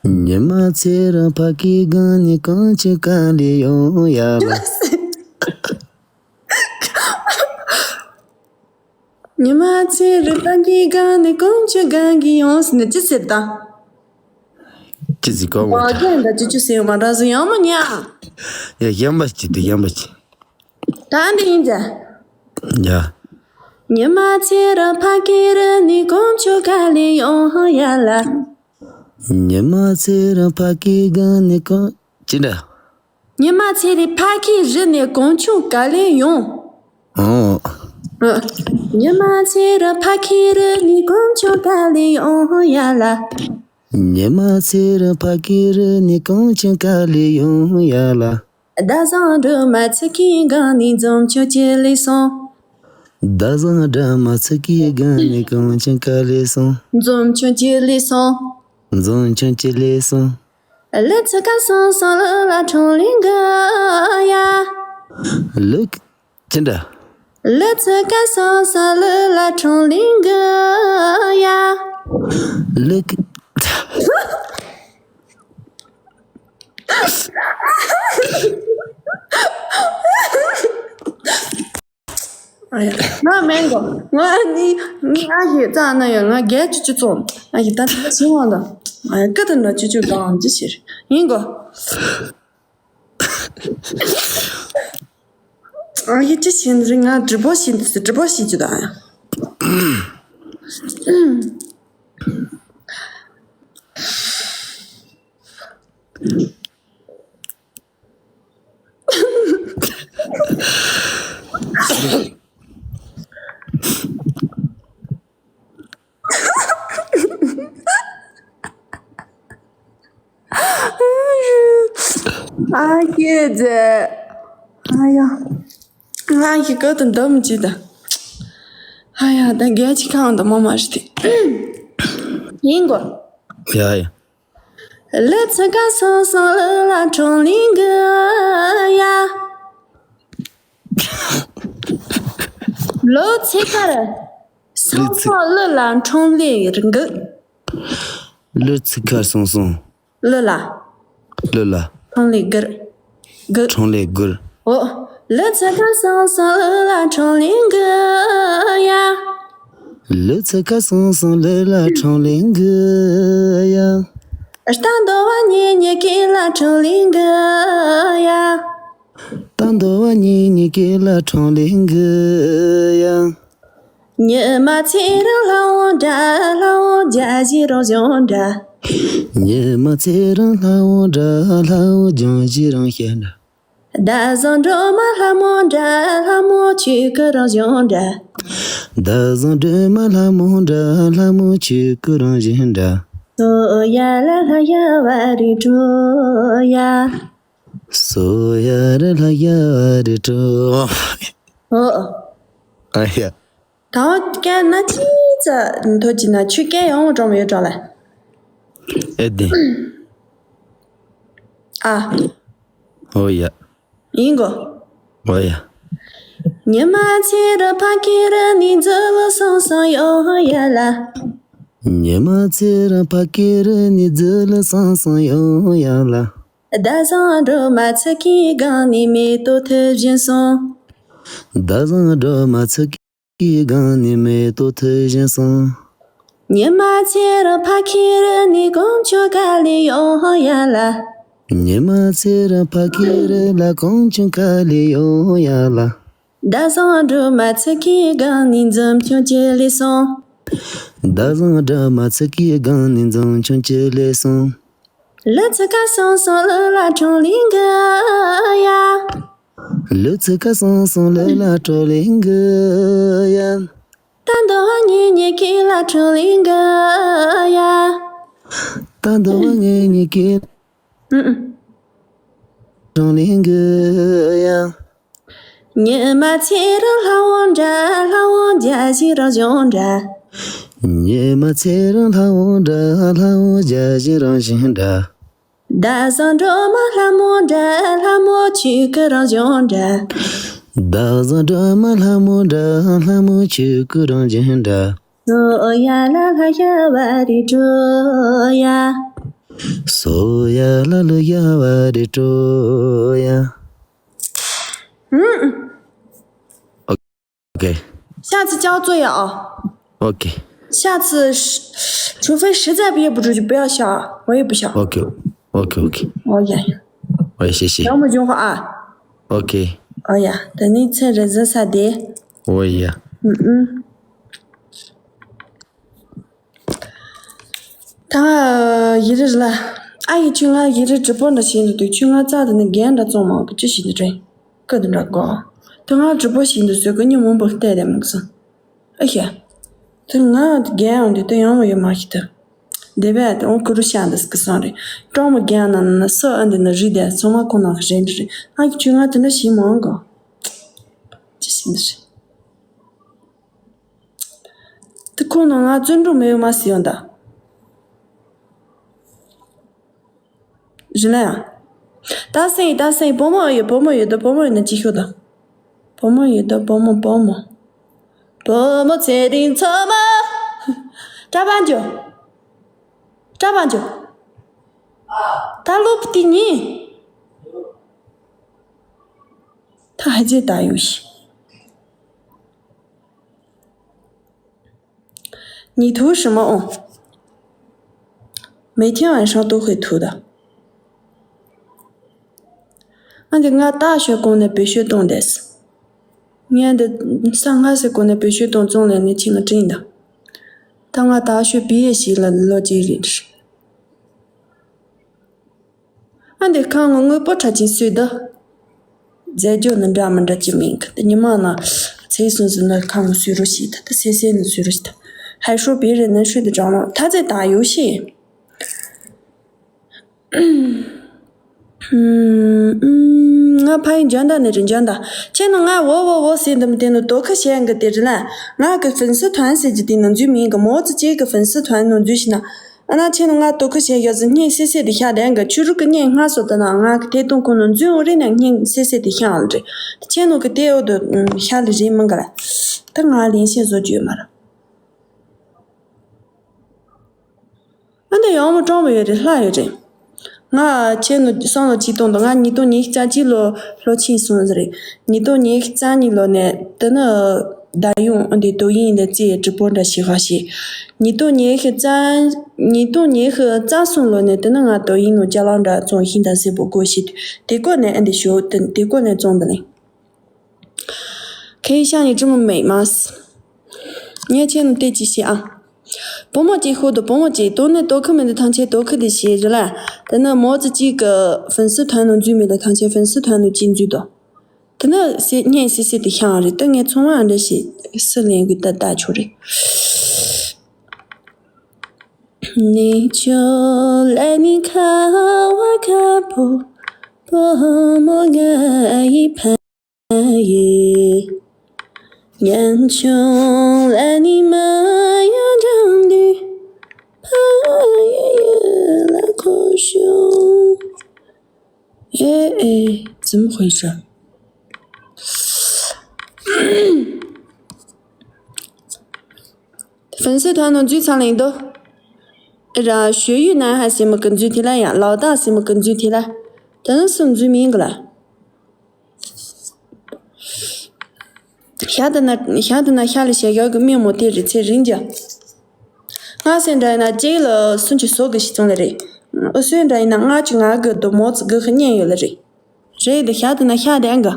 ཉི་མ་ཚེ་རིང་ཕ་གི་གང་ནི་གོམ་ཆུ་ག་ལི་ཡོང་ཡ་ལ། ཉི་མ་ཚེ་རིང་ཕ་གི་གང་ནི་གོམ་ཆུ་གང་གི་ཡོངས་ནི་ཅི་ཟེར་དང་། ཅི་ཟེར་གོ་བ། ཨོ་རྒྱན་ད་ཅི་ཅི་ཟེར་ཡོང་མ་འདྲ་ཟེར་ཡོང་མ་ཉ། ཡ་གཞན་པ་ཅི་དེ་གཞན་པ་ཅི། ད་འདི་ཡིན་ཟེར། ཡ། ཉི་མ་ཚེ་རིང་ཕ་གི་ར་ནི་གོམ་ཆུ་ག་ལི་ཡོང་ཧོ་ཡ་ལ། ཉི་མ་ཚེ་རིང་ཕ་གི་གང་ནི་གོམ་ཅི་འདྲ། ཉི་མ་ཚེ་རིང་ཕ་གི་རི་ནས་གོམ་ཆུ་ག་ལེ་ཡོང་། ཨོ། ཉི་མ་ཚེ་རིང་ཕ་གི་རི་ནས་གོམ་ཆུ་ག་ལེ་ཡོང་ཡ་ལ། ཉི་མ་ཚེ་རིང་ཕ་གི་རི་ནས་གོམ་ཆུ་ག་ལེ་ཡོང་ཡ་ལ། ད་བཟང་འགྲོ་མ་ཚེ་གི་གང་ནས་འཛོམ་ཆུ་ཅི་ལེ་སོང་། ད་བཟང་འགྲོ་མ་ཚེ་གི་གང་ནས་གོམ་ཆུ་ག་ལེ་སོང་། འཛོམ་ཆུ་ཅི་ལེ་སོང་། འཛོམ་ཆུ་ཅི་ལེ་སོང་། ལི་ཚི་ཀ་སང་སང་ལི་ལ་ཁྲོང་ལིང་གི་ཡ། ལི་ཅི་འདྲ། ལི་ཚི་ཀ་སང་སང་ལི་ལ་ཁྲོང་ལིང་གི་ཡ། ལི་ཀི། ང་མེན་གོ། ང་ནི་ནི་ཨ་ཞེ་རྩ་ན་ཡོད། ང་རྒྱལ་ཅུ་ཅུ་ཙོང་ཨ་ཞེ་ད་ད་ཞིང་བ་ད་ཨ་ཀི་ད་འདྲ་ཅུ་ཅུ་གང་ཅི་ཕྱིར་ཡིན་གོ། ཨ་ཞེ་ཅི་ཕྱིར་རི་ང་དྲི་པོ་ཤིན་དྲི་པོ་ཤིན་ཅུ་ད། ཨ་ཁྱེད་ཟེ། ཨ་ཡ། ང་ཞིག་ག་དུ་འདམ་ཅི་ད། ཨ་ཡ་ད་རྒྱལ་ཅི་ཁང་དུ་མ་མ་ཞི་དེ། ཡིན་གོ། ཡ་ཡ། ལི་ཚི་ཀ་སང་སང་ལི་ལ་ཁྲོང་ལིང་གི་ཡ། ལི་ཚི་ཀ་ར་སང་སང་ལི་ལ་ཁྲོང་ལིང་གི། ལི་ཚི་ཀ་སང་སང་། ལི་ལ། ལི་ལ། ཁྲོང་ལིང་གི། གི། ཁྲོང་ལིང་གི། ཨོ། ལི་ཚི་ཀ་སང་སང་ལི་ལ་ཁྲོང་ལིང་གི་ཡ། ལི་ཚི་ཀ་སང་སང་ལི་ལ་ཁྲོང་ལིང་གི་ཡ། རྟ་འདོ་བ་ཉེ་ཉེ་ཀི་ལ་ཁྲོང་ལིང་གི་ཡ། རྟ་འདོ་བ་ཉེ་ཉེ་ཀི་ལ་ཁྲོང་ལིང་གི་ཡ། ཉི་མ་ཚེ་རིང་ལྷ་འོང་འདྲ། ལྷ་འོང་རྒྱ་གཞི་རང་བྱུང་འདྲ། ཉི་མ་ཚེ་རིང་ལྷ་འོང་འདྲ། ལྷ་འོང་རྒྱང་གཞི་རང་བཞིན་འདྲ། ཟླ་བཟང་སྒྲོལ་མ་ལྷ་མོ་འདྲ། ལྷ་མོ་ཆོས་སྐུ་རང་བྱུང་འདྲ། ཟླ་བཟང་སྒྲོལ་མ་ལྷ་མོ་འདྲ། ལྷ་མོ་ཆོས་སྐུ་རང་བཞིན་འདྲ། སོ་ཡ་ལ་ལྷ་ཡ་བ་རི་བྲོ་ཡ། སོ་ཡ་ར་ལྷ་ཡ་བ་རི་བྲོ། ཨོ། ཨ་ཡ། ད་བ་སྐད་ན་ཅི་ཙ་མཐོ་ཅི་ན་ཆུ་སྐད་ཡང་འགྲོ་མི་ཡོད་འགྲོ་ལ། ཨེ་དེ། ཨ། ཨོ་ཡ། ཡིན་གོ། ཨོ་ཡ། ཉི་མ་ཚེ་རུ་ཕ་ཁི་རུ་ནི་འཛུ་ལུ་སང་སང་ཡོང་ཡ་ལ། ཉི་མ་ཚེ་རུ་ཕ་ཁི་རུ་ནི་འཛུ་ལུ་སང་སང་ཡོང་ཡ་ལ། ཟླ་བཟང་སྒྲོལ་མ་ཚུ་ཁི་སྒང་ནི་མེ་ཏོག་ཐུབ་བཞིན་སོང་། ཟླ་བཟང་སྒྲོལ་མ་ཚུ་ཁི་སྒང་ནི་མེ་ཏོག་ཐུབ་བཞིན་སོང་། ཉི་མ་ཚེ་རུ་ཕ་ཁི་རུ་ནི་གོང་ཆུ་ཀ་ལི་ཡོང་ཡ་ལ། ཉི་མ་ཚེ་རུ་ཕ་ཁི་རུ་ལ་གོང་ཆུ་ཀ་ལི་ཡོང་ཡ་ལ། ཟླ་བཟང་སྒྲོལ་མ་ཚུ་ཁི་སྒང་ནི་འཛུམ་ཆུང་ཅི་ལི་སོང་། ཟླ་བཟང་སྒྲོལ་མ་ཚུ་ཁི་སྒང་ནི་འཛུམ་ཆུང་ཅི་ལི་སོང་། ལི་ཚི་ཀ་སང་སང་ལི་ལ་ཁྲོང་ལིང་གི་ཡ། ལི་ཚི་ཀ་སང་སང་ལི་ལ་ཁྲོང་ལིང་གི་ཡ། རྟ་འདོ་བ་ཉེ་ཉེ་ཀི་ལ་ཁྲོང་ལིང་གི་ཡ། རྟ་འདོ་བ་ཉེ་ཉེ་ཀི། ཨུ་ཨུ། ཁྲོང་ལིང་གི་ཡ། ཉི་མ་ཚེ་རིང་ལྷ་འོང་འདྲ། ལྷ་འོང་རྒྱ་གཞི་རང་བྱུང་འདྲ། ཉི་མ་ཚེ་རིང་ལྷ་འོང་འདྲ། ལྷ་འོང་རྒྱ་གཞི་རང་བཞིན་འདྲ། ཟླ་བཟང་སྒྲོལ་མ་ལྷ་མོ་འདྲ། ལྷ་མོ་ཆོས་སྐུ་རང་བྱུང་འདྲ། ཟླ་བཟང་སྒྲོལ་མ་ལྷ་མོ་འདྲ། ལྷ་མོ་ཆོས་སྐུ་རང་བཞིན་འདྲ། སོ་ཡ་ལ་ལྷ་ཡ་བ་རི་བྲོ་ཡ། སོ་ཡ་ལ་ལྷ་ཡ་བ་རི་བྲོ་ཡ། ཨུམ། OK。下次教作业啊。OK。下次是，除非实在憋不住就不要笑啊，我也不笑。OK，OK，OK。哦呀，我也谢谢。要么就好啊。OK。哎呀，等你趁热热啥的。我也。嗯嗯。 ད་ང་ཡི་རི་ལ། ཨ་ཡི་ཁྱོད་ང་ཡི་རི་直播འདྲ་བྱེད་འདུག་དུས་ཁྱོད་ང་རྩ་དེ་ནས་རྒན་འདྲ་བཙོང་མང་གི་ཅི་བྱེད་འདུག་དྲན། ཀི་དུ་འདྲ་གོ། དུ་ང་直播བྱེད་འདུག་ཟེར་གི་ཉི་མོ་འབུ་བལྟས་དེ་མི་གསུང་། ཨ་ཤ། དུ་ང་རྒན་ཡང་འདུག་དུ་ཡང་མ་ཡོད་མ་ཤི་དུ། དེ་བས་དུ་འོང་ཀུ་རུ་ཤ་འདི་སྐུ་སང་རེད། གྲོགས་མོ་རྒན་ན་ན་ན་སུ་ཨ་འདི་ན་རི་དེ་ཚང་མ་ཁོ་ན་རེད་འདི་རེད། ཨ་ཡི་ཁྱོད་ང་དེ་འདྲ་བྱེད་མང་གོ། ཅི་བྱེད་འདི་རེད། དེ་ཁོ་ན་ང་བརྩོན་འགྲུས་མེད་ཡོད་མ་སྲིད་ཡོང་ད། རིན་ལ་ཡང་། ད་སེང་ད་སེང་བུ་མོ་ཡོད་བུ་མོ་ཡོད་ད་བུ་མོ་ཡོད་ན་ཅི་ཤོད་ད། བུ་མོ་ཡོད་ད་བུ་མོ་བུ་མོ། བུ་མོ་ཚེ་རིང་ཚོ་མ། གྲྭ་པ་འཇོ། གྲྭ་པ་འཇོ། ད་ལོ་བུ་དེ་ཉིན། ད་ཧ་ཅེ་ད་ཡོད་ཤི། 你涂什么哦？每天晚上都会涂的。ཨ་འདི་ང་ད་ཤོད་གོང་ནས་བེད་ཤོད་གཏོང་དེས། ངས་འདི་ས་ང་ཟེར་གོང་ནས་བེད་ཤོད་གཏོང་བཙོང་ལས་ནས་ཁྱི་ང་དྲིན་ད། ད་ང་ད་ཤོད་བི་ཡེ་ཞིག་ལ་ལོ་གཅིག་རེད། ཨ་འདི་ཁ་ངོ་དངོས་པོ་ཁྲ་ཅིག་སུས་ད། རྫས་སྦྱོར་ནི་འདྲ་མི་འདྲ་ཅི་མིན་གི་དེ་ཉི་མ་ན་ཚེ་སུན་སུན་ན་ཁ་ངོ་སུས་རོ་ཞིག་ད་ད་སེ་སེ་ནི་སུས་རོ་ཞིག་ད་ཧའི་ཧྲོ་བེ་རེ་ནི་ཧྲུ་དི་ཀྲང་ལོ་ད་ཚེ་ད་ཡོ་ཤི། ཨུམ། ཨུམ། ང་ཕ་ཡི་འཇོན་ད་ནི་རེད། འཇོན་ད། ཁྱེད་ནི་ང་འོ་འོ་འོ་ཟེར་འདི་མི་དེ་ནི་དོ་ཁུ་བྱས་འགི་དེ་རེད་ལ། ང་གི་粉丝团ཟེར་གྱི་དེ་ནི་འཛུལ་མིན་གི་མོ་ཙི་ཅེ་གི་粉丝团ནི་འཛུལ་ཤི་ན། ཨ་ན་ཁྱེད་ནི་ང་དོ་ཁུ་བྱས་ཡོད་ཟི་སྙིང་སེ་སེ་དེ་ཤ་དན་གི་ཆུ་རུ་གི་སྙིང་སྔ་སོ་ད་ན་ང་གི་དེ་དུང་ཁོ་ནི་འཛུལ་འོ་རེད་ན་སྙིང་སེ་སེ་དེ་ཤ་ཨང་རེད། ཁྱེད་ནི་གི་དེ་འོ་དུ་ཤ་ལི་རེད་མིན་གི་ལ། ད་ང་ལེན་ཤེས་བཟོ་རྒྱུ་ཡོད་མ་རེད། ཨ་འདི་ཡང་མོ་གྲོང་པོ་ཡོད་རེད། ལྷ་ཡོད་རེད། ང་ཁྱེད་ནི་སང་ལོ་གཅིག་སྟོང་དང་ང་ཉིས་སྟོང་ཉི་ཤུ་རྩ་གཅིག་ལོ་ལོ་ཕྱིན་སོང་ཟེར་རེད། ཉིས་སྟོང་ཉི་ཤུ་རྩ་གཉིས་ལོ་ནས་དེ་ནི་ད་ཡོང་ཨ་འདི་དོ་ཡིན་ལ་རྩིས་གྲི་པོ་འདྲ་ཞིག་ཧ་ཤེས། ཉིས་སྟོང་ཉི་ཤུ་རྩ་ཉིས་སྟོང་ཉི་ཤུ་རྩ་གསུམ་ལོ་ནས་དེ་ནི་ང་དོ་ཡིན་ནོ་ཅ་ལང་འདྲ་བཙོང་ཤིང་དང་སེ་པོ་སྒོ་ཤིག་དེ་སྐོར་ནས་ཨ་འདི་ཞོ་དེ་སྐོར་ནས་བཙོང་དང་ལེན།可以向你这么美吗？ངས་ཁྱེད་ནི་བལྟས་ཅི་ཤེས་ཨ། བུ་མོ་གཅིག་ཤོག་དུ་བུ་མོ་གཅིག་དོ་ནི་དོ་ཁུ་མི་འདི་ཐང་ཆེ་དོ་ཁུ་འདི་ཤེས་རེད་ལ། དེ་ནི་མོ་ཙི་གཅིག་གི་粉丝团ནང་འཛུལ་མི་འདི་ཐང་ཆེ་粉丝团ནང་གཅིག་འཛུལ་དོ། དེ་ནི་སེ་སྙན་སེ་སེ་དེ་ཤང་རེད། ད་ངས་ཚོང་བ་འདྲ་ཞིག་སུ་ལེན་གི་ད་ད་ཆོ་རེད། ནི་ཆོ་ལ་ནི་ཁ་བ་ཁ་པོ་བུ་མོ་ང་ཡི་ཕ། ཡེ། ཉན་ཆུང་ལ་ནི་མ་ཡང་འགྲང་དུས། ཕ་ཡེ་ཡེ་ལ་ཁོ་ཤུང་། ཨེ་ཨེ།怎么回事？粉丝团ནང་འཛུལ་ཚར་ལེན་དོ། ར་学语男孩ཟེར་མི་གི་འཛུལ་དེ་ལ་ཡང་ལའོ་ཏ་ཟེར་མི་གི་འཛུལ་དེ་ལ། དེ་ནི་སུ་འཛུལ་མིན་གི་ལ། ཤ་དེ་ན་ཤ་དེ་ན་ཤ་ལ་ཤ་ཡག་གི་མི་མོ་དེ་རེད་ཚེ་རིང་ཇ། ང་སེ་འདྲ་ཡིན་ན་ཅེ་ལ་སུན་གྱི་སོ་གི་ཤི་ཙང་ལ་རེད། ཨུ་སུན་འདྲ་ཡིན་ན་ང་ཅི་ང་གི་དོ་མོ་ཙི་གི་ཁ་ཉན་ཡོད་ལ་རེད། རེད་དེ་ཤ་དེ་ན་ཤ་དེ་ཨང་གི།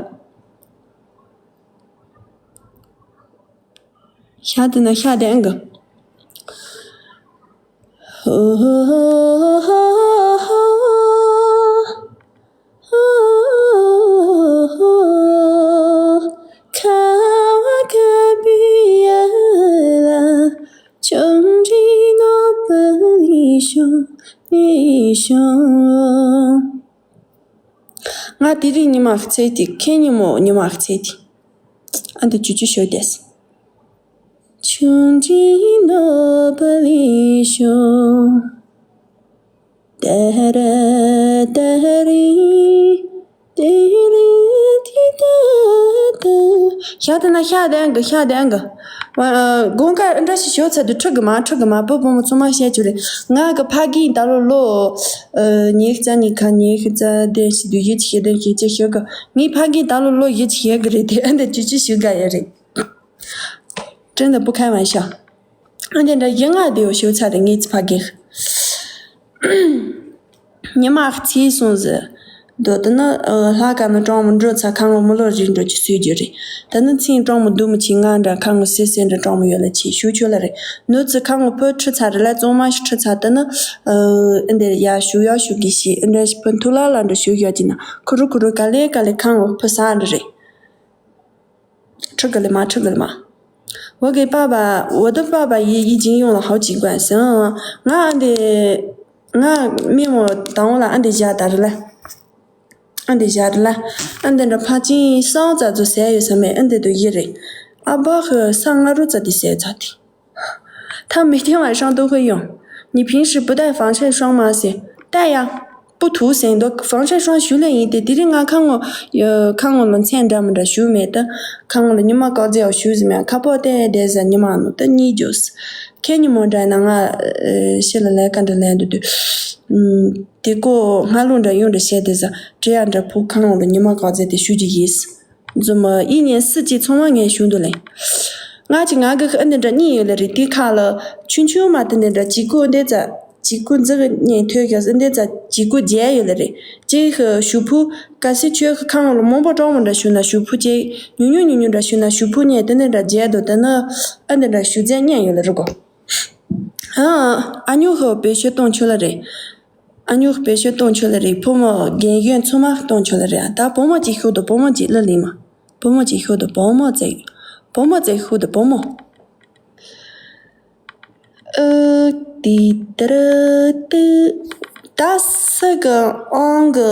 ཤ་དེ་ན་ཤ་དེ་ཨང་གི། ཁ་བ་ཁ་བི་ཡ་ལ་ཆུང་འདྲིས་ནོར་བུ་ལི་ཤོང་ལི་ཤོང་། ང་དེ་རིང་ཉི་མ་ཁ་ཚེ་དེ་ཁེ་ཉི་མོ་ཉི་མ་ཁ་ཚེ་དེ། ཨ་འདི་ཅུ་ཅུ་ཤོད་དེས། ཆུང་འདྲིས་ནོར་བུ་ལི་ཤོང་། ཏ་ར་ཏ་རི་ཏི་རི་ཏི་ཏ་ཏ། ཤ་དེ་ན་ཤ་དེ་ཨང་གི་ཤ་དེ་ཨང་གི། དགོང་ཁ་འདྲ་ཞིག་ཞོག་ཚ་དུ་ཁྲི་གི་མ་ཁྲི་གི་མ་བུ་བུ་མོ་ཚང་མ་བཤད་རྒྱུ་རེད། ང་གི་ཕ་གིའི་ད་ལོ་ལོ་ཉི་ཤུ་རྩ་གཉིས་ཁ་ཉི་ཤུ་རྩ་བདུན་ཞིག་དུ་ཡིད་ཆེས་བདུན་ཞིག་ཅེས་ཞུ་གི། ངའི་ཕ་གིའི་ད་ལོ་ལོ་ཡིད་ཆེས་གི་རེད་དེ་ཨ་འདི་ཅི་ཅི་ཞུ་ག་ཡ་རེད། ཀྲེན་ད་པུ་ཁ་མ་ཤ། ཨ་འདི་འདྲ་ཡི་ང་དེ་ཡོ་ཞུ་ཚ་དེ་ངའི་ཚི་ཕ་གི། ཉི་མ་ཚེས་སོང་ཟེར། དོ་དེ་ནི་ལྷ་ཀ་ནི་གྲོང་མི་འགྲོ་ཚ་ཁང་ངོ་མི་ལོ་རིག་འགྲོ་ཀྱི་སུས་རྒྱུ་རེད། དེ་ནི་ཚིང་གྲོང་མི་འདུག་མི་ཆེ་ང་འདྲ་ཁང་ངོ་སེ་སེ་འདྲ་གྲོང་མི་ཡོད་ལ་ཆེ་ཞུ་ཆོད་ལ་རེད། ནུ་ཚི་ཁང་ངོ་ཕོ་ཁྲི་ཚ་རེད་ལ་བཙོང་མ་ཞིག་ཁྲི་ཚ་དེ་ནི། ཨ་འདི་ཡ་ཞུ་ཡ་ཞུ་གི་ཤི་ཨ་འདྲ་ཞིག་ཕོ་ཐུ་ལ་ལ་འདྲ་ཞུ་ཡ་ཅི་ན་ཁུ་རུ་ཁུ་རུ་ག་ལེ་ག་ལེ་ཁང་ངོ་ཕོ་ས་འདྲ་རེད། 这个了吗？这个了吗？我给爸爸，我的爸爸也已经用了好几罐。行，ང་ཨ་འདི་ང་མི་མོ་དང་ལ་ཨ་འདི་བཞག་ད་རེད་ལ། ཨ་འདི་བཞག་རེད་ལ། ཨ་འདི་འདྲ་ཕ་ཆིན་སང་ཙ་ཙོ་ཟས་ཡོད་ས་མེད་ཨ་འདི་དུ་ཡི་རེད། ཨ་བ་ཧི་ས་ང་རུ་ཙ་དི་ཟས་ཙ་དི། 他每天晚上都会用。你平时不带防晒霜吗？ཟེར། 带呀。 不涂ཟེར་འདུག防晒霜ཞུ་ལེ་ཡིན་ཏེ་དེ་རིང་ང་ཁ་ངོ་ཁ་ངོ་ལ་མཚན་འདྲ་མི་འདྲ་ཞུ་མེད་ད། ཁ་ངོ་ལ་ཉི་མ་བཀག་རྫས་ཡང་ཞུ་ཟི་མེད་ཁ་པོ་ཏེ་དེ་ཟ་ཉི་མ་ནོ་ད་གཉིས་རྒྱོས། ཁེ་ཉི་མོ་འདྲ་ན་ང་ཤེ་ལ་ལས་ཀ་འདྲ་ལས་འདུག་དུས། དེ་ཀོ་སྔ་ལུགས་འདྲ་ཡོང་འདྲ་བཤད་དེ་ཟ་བྲེ་ཡ་འདྲ་ཕུ་ཁ་ངོ་ལ་ཉི་མ་བཀག་རྫས་དེ་ཞུ་རྒྱུ་ཡིས། འཛུམ་མ་ཡིན་ཉན་སྲིད་ཀྱི་ཚོང་བ་ངས་ཞུ་འདུག་ལེ། ང་ཅི་ང་གི་ཨ་འདི་འདྲ་གཉིས་ཡོད་ལེ་རེད་དེ་ཁ་ལ་ཆུང་ཆུང་མ་དེ་འདི་འདྲ་ཅི་ཀུ་འདི་ཙ་ཅི་ཀུ་འཛི་གི་ཉན་ཐོས་ཤག་ཨ་འདི་ཙ་ཅི་ཀུ་རྒྱལ་ཡོད་ལེ་རེད་ཅི་ཤི་ཞུ་ཕུ་ག་སི་ཆོས་ཤི་ཁང་ལ་མང་པོ་གྲོགས་མོ་འདྲ་ཞུ་ན་ཞུ་ཕུ་ཅི་ཉུ་ཉུ་ཉུ་ཉུ་འདྲ་ཞུ་ན་ཞུ་ཕུ་ཉན་དེ་འདི་འདྲ་རྒྱལ་དོ་དེ་ནི་ཨ་འདི་འདྲ་ཞུ་རྒྱལ་ཉན་ཡོད་ལེ་རེད་གོ། ཨ་ཨ་ཉོ་ཤི་བེད་སྤྱོད་གཏོང་ཆོག་ལེ་རེད། ཨ་ཉོ་བེད་སྤྱོད་གཏོང་ཆོག་ལེ་རེད། ཕོ་མོ་རྒན་གཞོན་ཚང་མ་གཏོང་ཆོག་ལེ་རེད། ད་བུ་མོ་ཅིག་ཤོག་དོ་བུ་མོ་ཅིག་ལ་ལི་མ། བུ་མོ་ཅིག་ཤོག་དོ་བུ་མོ་ཅིག་བུ་མོ་ཅིག་ཤོག་དོ་བུ་མོ། ཨ་ཏི་ཏ་ར་ཏི། ད་སུ་གི་ཨང་གི་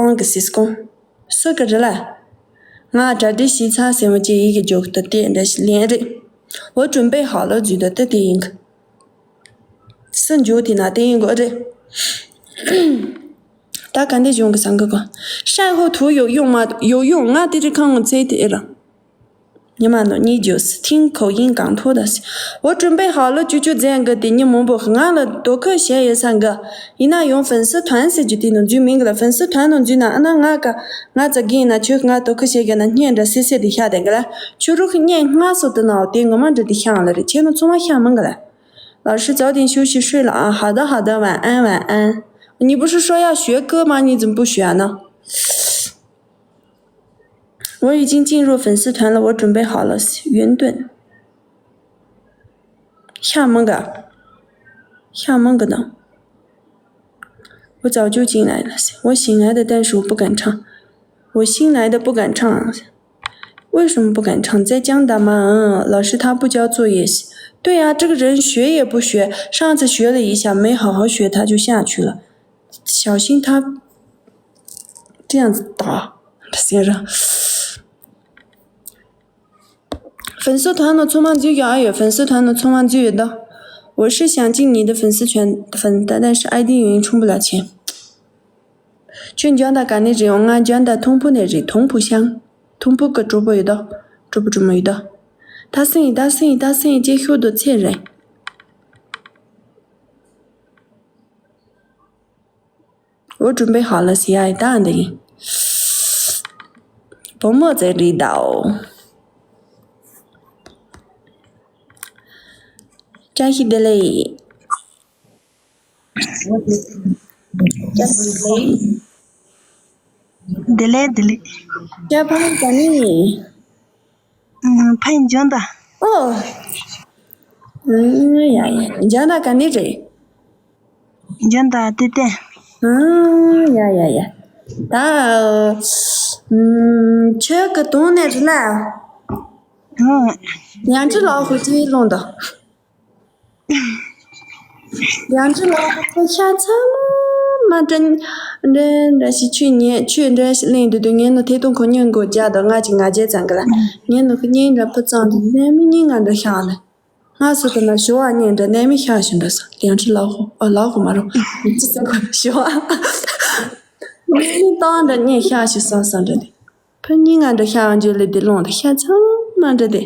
ཨང་གི་སིས་ཀོང་སུ་གི་རེད་ལ། ང་གྲ་སྒྲིག་བྱས་ཚར་ཟེར་མོ་ཅིག་ཡིག་གི་འཇོག་ཏུ་དེ་འདྲ་ཞིག་ལན་རེད། འོ་གྲུམ་པའི་ཧ་ལོ་རྫུས་ཏུ་དེ་དེ་ཡིན་གི། སུ་འཇོག་དེ་ན་དེ་ཡིན་གི་ཨ་རེད། ད་ག་འདི་གཞུང་གི་སང་གི་གོ། ཧྲན་ཧོ་ཐུ་ཡོ་ཡོང་མ་ཡོ་ཡོང་ང་དེ་རི་ཁང་ཚེ་དེ་ཨེ་ར། 你妈呢？你就是听口音讲错的。我准备好了，九九这样个的，你们不很了，多可些也三个，你那用粉丝团是就定能追名个了，粉丝团能追那那俺个，俺这个那就俺多可些个那念着谢谢的下的个了，就如何念俺说的呢？对我们这里想了的，钱都从我下门个了。老师早点休息睡了啊，好的好的，晚安晚安。你不是说要学歌吗？你怎么不学呢？ 我已经进入粉丝团了，我准备好了。云顿，夏梦个，夏梦个呢？我早就进来了，我新来的，但是我不敢唱，我新来的不敢唱，为什么不敢唱？在江南嘛，嗯，老师他不交作业，对呀，这个人学也不学，上次学了一下，没好好学，他就下去了。 小心他这样子打，先生。粉丝团的匆忙就有啊，有粉丝团的匆忙就有的。我是想进你的粉丝圈粉的，但是 ID 原因充不了钱。去你讲的干的这种，俺讲的通铺那是通铺香，通铺个主播有的，主播主播有的。他生意，他生意，他生意，这后头钱人。 我准备好了，是呀，当然的。薄膜在里头。真是的嘞。真是的嘞。的嘞，的嘞。加班干呢？嗯，拍你讲的。哦。嗯呀呀，你讲的干的这？ འཇོན་ད་དེ་བསྟན། ཨང་། ཡ་ཡ་ཡ། ད། ཨུམ། ཁྱོད་ཀྱི་དོན་ནས་རེད་ལ། ཨང་། ཡང་ཅི་ལོག་ཧུ་ཅི་ལོང་ད། ཡང་ཅི་ལོག་ཧུ་ཤ་ཚ་མ་མ་དྲན། འདྲ་འདྲ་ཞིག་ཆུ་ཉེ་ཆུ་འདྲ་ཞིག་ལེན་དུ་དུ་ངས་ནི་ཐེ་ཏོང་ཁོ་ཉིན་གོ་རྒྱ་དང་ང་ཅི་ང་རྒྱལ་ཙང་གི་ལ། ངས་ནི་ཁོ་ཉིན་འདྲ་ཕུ་ཙང་དུ་ནས་མི་ཉིན་ང་འདྲ་ཤ་ལ། ང་སུ་དུ་ན་ཞོ་བ་གཉེན་འདྲ་གནས་མི་ཤ་ཞིག་འདྲ་ས་ཡང་ཁྲི་ལག་ཧོ་ཨ་ལག་ཧོ་མ་རུང་། ཅི་ཟེར་གོ་ཞོ་བ། གནས་མི་སྟོང་འདྲ་གཉེན་ཤ་ཞིག་ས་ས་འདྲ་དེ། ཕུ་གཉིས་ང་འདྲ་ཤ་འཇོལ་ལེ་དེ་ལོང་དུ་ཤ་ཚང་མ་འདྲ་དེ།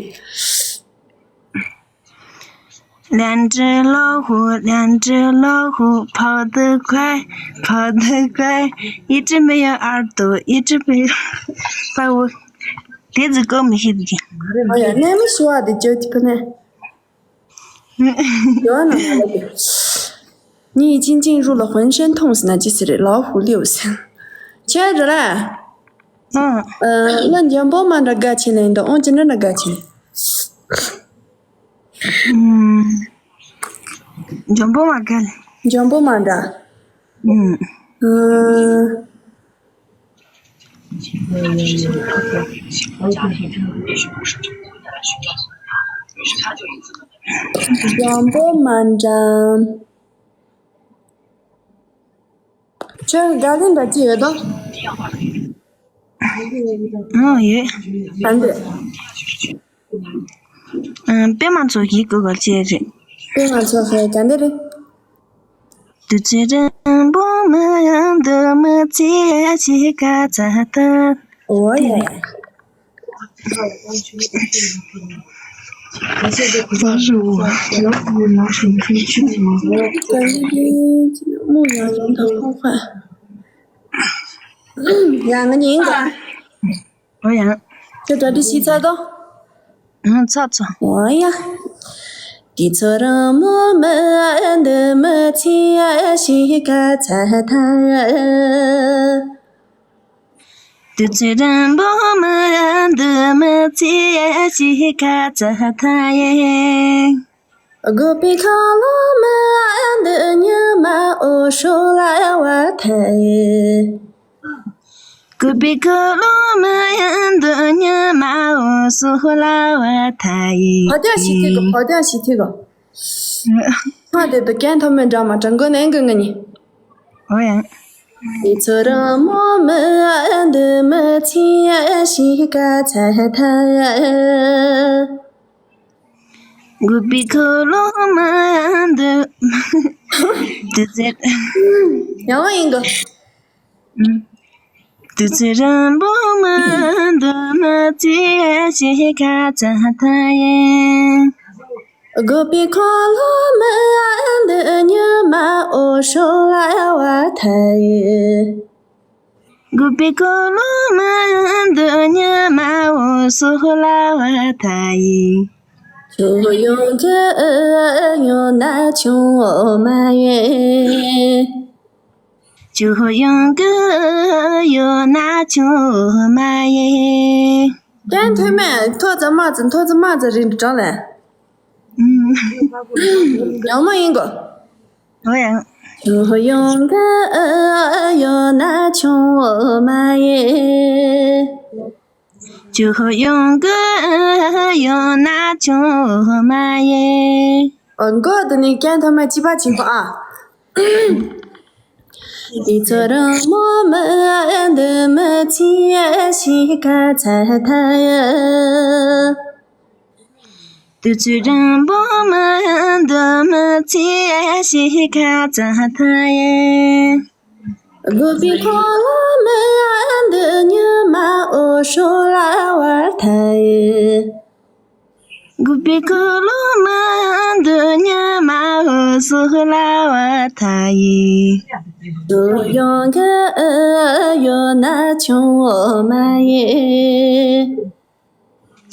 两只老虎，两只老虎，跑得快，跑得快，一只没有耳朵，一只没有耳朵。 དེ་ཟིག་གོ་མི་ཤེས་ཀྱི། ཨོ་ཡ་གནས་མི་ཞུ་བ་དེ་བརྗོད་ཀྱི་ཕུ་ནས། ཡོད་ན་ང་ལ་དེ། 你已经进入了浑身痛死那几次了，老虎六死。 ཁྱེད་རེད་ལ། ཨང་། ཨ། ང་འཇམ་པོ་མ་འདྲ་དགའ་ཆེ་ནས་འདི་ཨང་ཅི་འདྲ་འདྲ་དགའ་ཆེ། ཨང་། འཇམ་པོ་མ་དགའ་ལ། འཇམ་པོ་མ་འདྲ། ཨང་། ཨང་། འཇམ་པོ་མ་འདྲ། ཁྱོད་དགའ་ལན་འདྲ་ཅི་ཡོད་དམ། ཨང་ཡོད། ཨ་འདི། ཨང་། པད་མ་མཚོ་ཡི་གུ་ག་ཅི་རེད། པད་མ་མཚོ་ཧེ་ག་འདི་རེད། དུ་ཙི་རམ་བུ་མི་འདུ་མི་ཚེ་ཞིག་ག་ཚ་ད། ཨོ་ཡ་ཡ། ཡ་ང་ཉན་ག་ཨོ་ཡ། ཁྱོད་གྲ་སྒྲིག་ཞིག་ཚར་དོ། ཨང་ཚར་ཚར། ཨོ་ཡ། དུ་ཙི་རམ་བུ་མི་འདུ་མི་ཚེ་ཞིག་ག་ཚ་ད། དུ་ཙི་རམ་བུ་མི་འདུ་མི་ཚེ་ཞིག་ག་ཚ་ད་ཡེ། དགོས་པའི་ཁ་ལོ་མི་འདུ་ཉི་མ་འོ་ཤོ་ལ་བ་ཐ་ཡེ། དགོས་པའི་ཁ་ལོ་མི་འདུ་ཉི་མ་འོ་ཤོ་ལ་བ་ཐ་ཡེ། བ་ཐ་ཞིག་ཐིག་གོ་བ་ཐ་ཞིག་ཐིག་གོ། ང་དེ་དུ་རྒན་ཐོག་མའི་འདྲ་མ་དྲང་གོ་ནན་གི་ང་ཉི། ཨོ་ཡང་། དེ་ཚོ་རང་མོ་མི་འདི་མི་ཚེ་ཞིག་ག་ཚ་ཐ། དགུ་པའི་ཁོ་ལོ་མི་འདི། དུ་ཚེ། ཡང་ཡིན་གོ། དུ་ཚེ་རང་པོ་མི་འདི་མི་ཚེ་ཞིག་ག་ཚ་ཐ་ཡིན། དགུ་པའི་ཁོ་ལོ་མི་འདི་ཉི་མ་འོ་ཤོ་ལ་བ་ཐ་ཡིན། དགུ་པའི་ཁོ་ལོ་མི་འདི་ཉི་མ་འོ་སོ་ལ་བ་ཐ་ཡིན། ཁྱོད་ཡོང་གི་ཡོད་ན་ཆུང་འོ་མ་ཡིན། ཁྱོད་ཡོང་གི་ཡོད་ན་ཆུང་འོ་མ་ཡིན། ཀན་ཐོན་མེད་མཐོ་ཙམ་དམའ་ཙམ་མཐོ་ཙམ་དམའ་ཙམ་རིང་དུ་གྲོང་ལས། ཡང་མ་ཡིན་གོ། ཨོ་ཡང་། ཁྱོད་ཡོང་གི་ཡོད་ན་ཆུང་འོ་མ་ཡིན། ཁྱོད་ཡོང་གི་ཡོད་ན་ཆུང་འོ་མ་ཡིན། ཨོ་མགོ་དེ་ནི་ཀན་ཐོན་མེད་གཅིག་པ་ཆེན་པོ་ཨ། དེ་ཚོ་རང་མོ་མི་འདི་མི་ཚེ་ཞིག་ག་ཚ་ཐ་ཡ། དུ་ཚོད་རིང་པོ་མི་འདི་མི་ཚེ་ཞིག་ག་ཚ་ཐ་ཡེ། དགུ་པའི་ཁོ་ལོ་མི་འདི་ཉི་མ་འོ་ཤོ་ལ་བ་ཐ་ཡེ། དགུ་པའི་ཁོ་ལོ་མི་འདི་ཉི་མ་འོ་སོ་ལ་བ་ཐ་ཡེ། དུ་ཡོང་གི་ཡོད་ན་ཆུང་འོ་མ་ཡེ།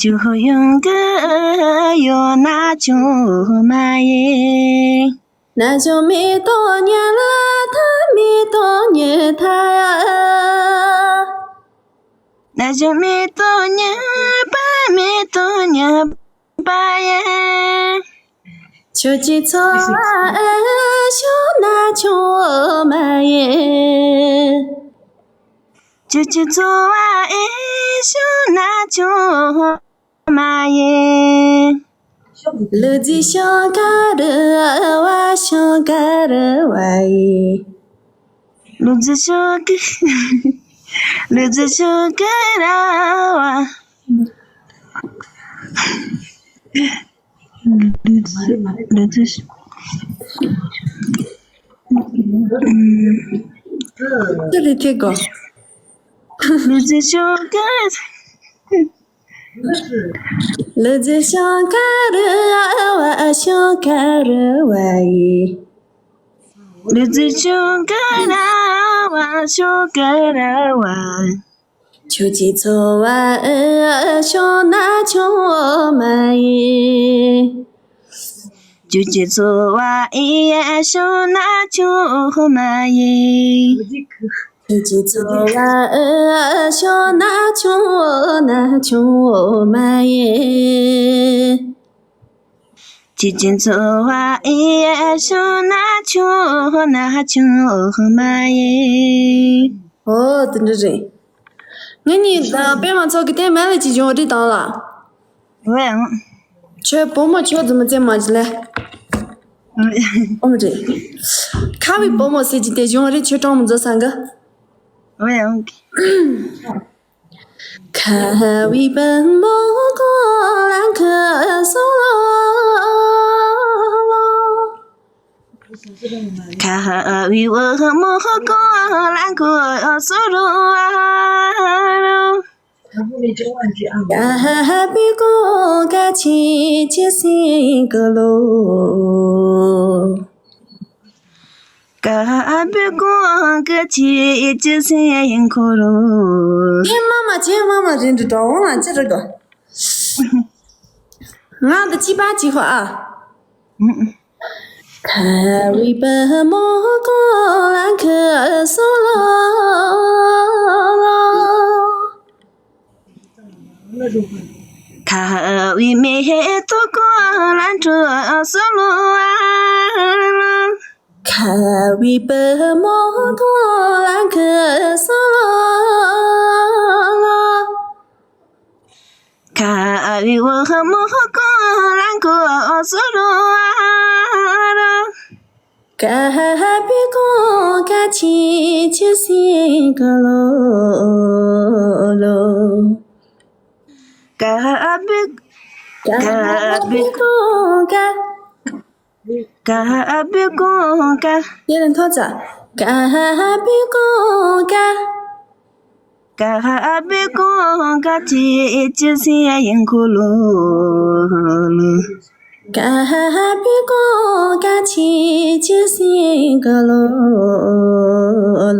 ཁྱོད་ཡོང་གི་ཡོད་ན་ཆུང་མ་ཡིན། ན་ཆུང་མེ་ཏོག་ཉ་ལ་ཐ་མེ་ཏོག་ཉ་ཐ། ན་ཆུང་མེ་ཏོག་ཉ་པ་མེ་ཏོག་ཉ་པ་ཡིན། ཁྱོད་ཀྱི་འཚོ་བ་ཨེ་ཤོ་ན་ཆུང་མ་ཡིན། ཁྱོད་ཀྱི་འཚོ་བ་ཨེ་ཤོ་ན་ཆུང་མ་ཡིན། ལུ་ཛི་ཤོ་ཀ་རུ་བ་ཤོ་ཀ་རུ་བ་ཡིན། ལུ་ཛི་ཤོ་ཀ་ལུ་ཛི་ཤོ་ཀ་རུ་བ། ལུ་ཛི་ཤོ་ཀ་རུ་བ། ལུ་ཛི་ཤོ་ཀ་རུ་བ། ལུ་ཛི་ཤོ་ཀ་རུ་བ་ཤོ་ཀ་རུ་བ་ཡིན། ལུ་ཛི་ཤོ་ཀ་རུ་བ་ཤོ་ཀ་རུ་བ། ཁྱོད་ཀྱི་འཚོ་བ་ཨེ་ཤོ་ན་ཆུང་མ་ཡིན། ཁྱོད་ཀྱི་འཚོ་བ་ཨེ་ཤོ་ན་ཆུང་མ་ཡིན། ཁྱོད་ཀྱི་འཚོ་བ་ཨེ་ཤོ་ན་ཆུང་ན་ཆུང་མ་ཡིན། ཁྱེད་ཀྱི་འཚོ་བ་ཨེ་ཤོ་ན་ཆུང་ན་ཆུང་མ་ཡིན། ཨོ་དེ་འདྲ་རེད། ངེད་གཉིས་དང་པད་མ་མཚོ་གི་དེ་མེད་ལ་ཅི་བྱུང་རེད་དང་ལ། ཝེ་ཨང་། ཁྱོད་བུ་མོ་ཁྱོད་ཙམ་མ་བཙལ་མ་བྱེད་ལ། ཨོ་མ་རེད། ཁ་བའི་བུ་མོ་ཟེར་གྱི་དེ་བྱུང་རེད་ཁྱོད་གྲོངས་མ་འཛོ་སང་ག། ཝེ་ཨང་། ཁ་བའི་བུ་མོ་གོ་ལ་ཁ་སོ་ལོ། ཁ་བའི་བུ་མོ་གོ་ལ་ཁ་སོ་ལོ། ཁ་བའི་གོ་ཀ་ཆི་ཆི་སིང་གོ་ལོ། ཀ་བུ་ཀོང་ཀ་ཆི་ཅི་སེ་ཡིན་ཁོ་རོ། ཁྱེད་མ་མ་ཁྱེད་མ་མ་རིན་དུ་འགྲོ་འོང་ལ་ཅི་རེད་གོ། ང་འདི་ཅི་པ་ཅི་ཧོ་ཨ། ཁ་བི་པ་མོ་ཀོ་ལ་ཁ་སོ་ལོ། ཁ་བི་མེ་ཧེ་ཏོ་ཀོ་ལ་ཁྲོ་སོ་ལོ། ཁ་བི་པ་མོ་ཀོ་ལ་ཁ་སོ་ལོ། ཁ་བི་བ་མོ་ཀོ་ལ་ཁོ་སོ་ལོ། ཀ་བི་ཀོ་ཀ་ཆི་ཆི་སི་ཀ་ལོ་ལོ། ཀ་བི་ཀ་བི་ཀོ་ཀ། ཀ་བི་ཀོ་ཀ། དེ་ལ་མཐོ་ཙ། ཀ་བི་ཀོ་ཀ། ཀ་བི་ཀོ་ཀ་ཆི་ཆི་སི་ཡིན་ཁུ་ལོ་ལོ། ཀ་བི་ཀོ་ཀ་ཆི་ཆི་སི་ཀ་ལོ་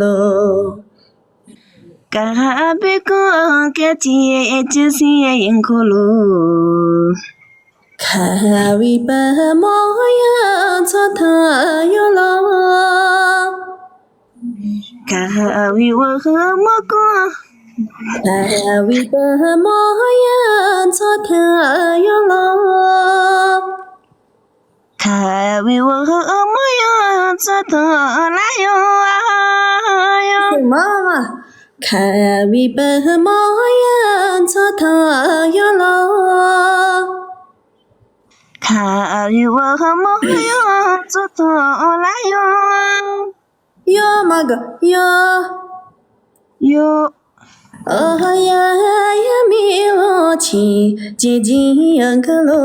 ལོ། ཀ་བི་ཀོ་ཀ་ཆི་ཆི་སི་ཡིན་ཁུ་ལོ། ཁ་བི་བ་མོ་ཡ་ཚོ་ཐ་ཡོ་ལོ། ཁ་བི་བ་མོ་ཀོ། ཁ་བི་བ་མོ་ཡ་ཚོ་ཐ་ཡོ་ལོ། ཁ་བི་བ་མོ་ཡ་ཚོ་ཐ་ལ་ཡོ་ཡོ། མ་མ། ཁ་བི་བ་མོ་ཡ་ཚོ་ཐ་ཡོ་ལོ། ཁ་བི་བ་མོ་ཡ་ཚོ་ཐ་ལ་ཡོ། ཡོ་མ་ག་ཡོ། ཡོ། ཨོ་ཧོ་ཡ་ཡ་མི་ལོ་ཆི་ཅི་ཇི་ཡང་ག་ལོ་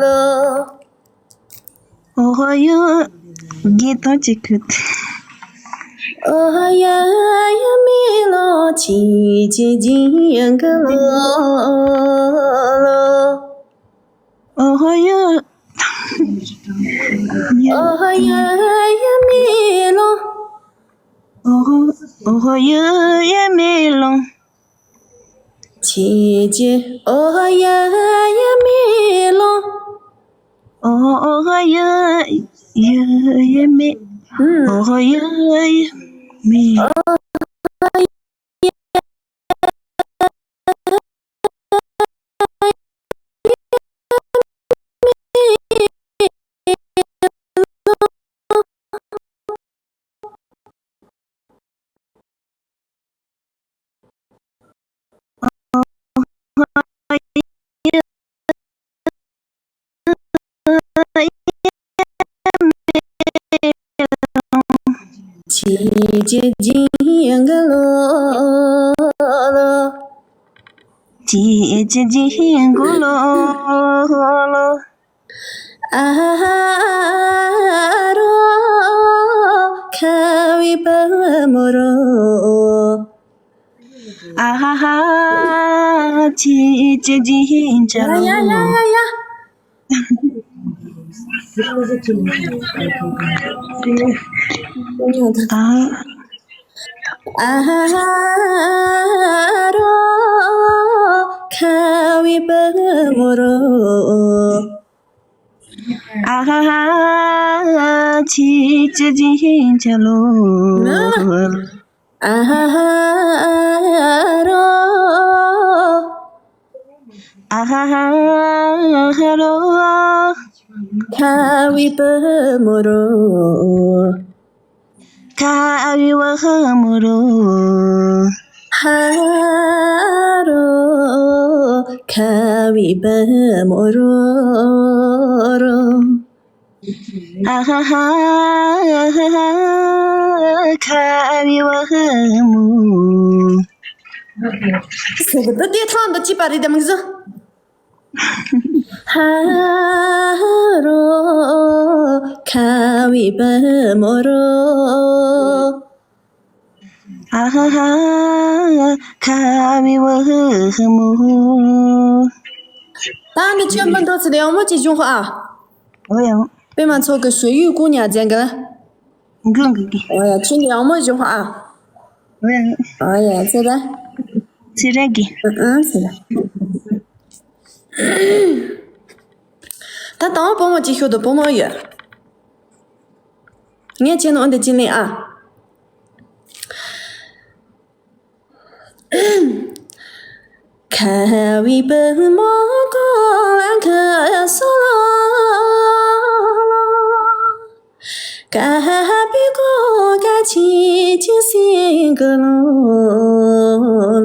ལོ། ཨོ་ཧོ་ཡ་གི་ཏོ་ཅི་ཁུ། ཨོ་ཧོ་ཡ་ཡ་མི་ལོ་ཆི་ཅི་ཇི་ཡང་ག་ལོ་ལོ། ཨོ་ཧོ་ཡ། ཨོ་ཧོ་ཡ་ཡ་མི་ལོ། ཨོ་ཧོ། ཨོ་ཧོ་ཡ་ཡ་མི་ལོ། ཆི་ཆི། ཨོ་ཧོ་ཡ་ཡ་མི་ལོ། ཨོ་ཧོ། ཨོ་ཧོ་ཡ་ཡ་ཡ་མི། ཨོ་ཧོ་ཡ་ཡ་མི། ཆི་ཆི་ཇི་ཡང་ག་ལོ་ལོ། ཆི་ཆི་ཇི་ཡང་ག་ལོ་ལོ། ཨ་ཧ་ཧ་རོ། ཁ་བི་བ་མོ་རོ། ཨ་ཧ་ཧ། ཆི་ཆི་ཇི་ཧི་ཆ་ལོ། ཡ་ཡ་ཡ་ཡ། ཨ་ཧ་ཧ་རོ། ཁ་བི་བ་མོ་རོ། ཨ་ཧ་ཧ། ཆི་ཆི་ཇི་ཧི་ཆ་ལོ། ཨ་ཧ་ཧ་རོ། ཨ་ཧ་ཧ་རོ། ཁ་བི་བ་མོ་རོ། ཁ་བི་བ་མོ་རོ། ཧ་རོ། ཁ་བི་བ་མོ་རོ་རོ། ཨ་ཧ་ཧ། ཁ་བི་བ་མོ། ཟེར་གི་འདུག་དེ་ཐང་དུ་ཅི་པ་རེད་དམ་གི་ཟོ། ཧ་རོ། ཁ་བི་བ་མོ་རོ། ཨ་ཧ་ཧ། ཁ་བི་བ་མོ། ད་འདི་ཁྱོད་མི་འགྲོ་ཚེ་ལས་ཡང་མོ་ཅི་བྱུང་ཧ། ཨོ་ཡང་། པད་མ་མཚོ་གི་སོ་ཡུལ་ཀུན་ཉ་ཛན་གི་ལ། གི་གི་གི། ཨོ་ཡ་ཁྱོད་ལས་ཡང་མོ་བྱུང་ཧ། ཨོ་ཡང་། ཨོ་ཡ་ཚེ་ད། ཚེ་ར་གི། ཨ་ཨ་ཚེ་ད། ད་དང་བོ་བུ་མོ་ཅིག་ཤོད་དོ་བུ་མོ་ཡོད། ངས་བྱས་ན་འོན་ཏེ་ཅི་ནས་ཨ། ཁ་བི་བུ་མོ་ཀོ་ལ་ཁ་སོ་ལོ། ཀ་བི་ཀོ་ཀ་ཆི་ཆི་སི་ཀ་ལོ་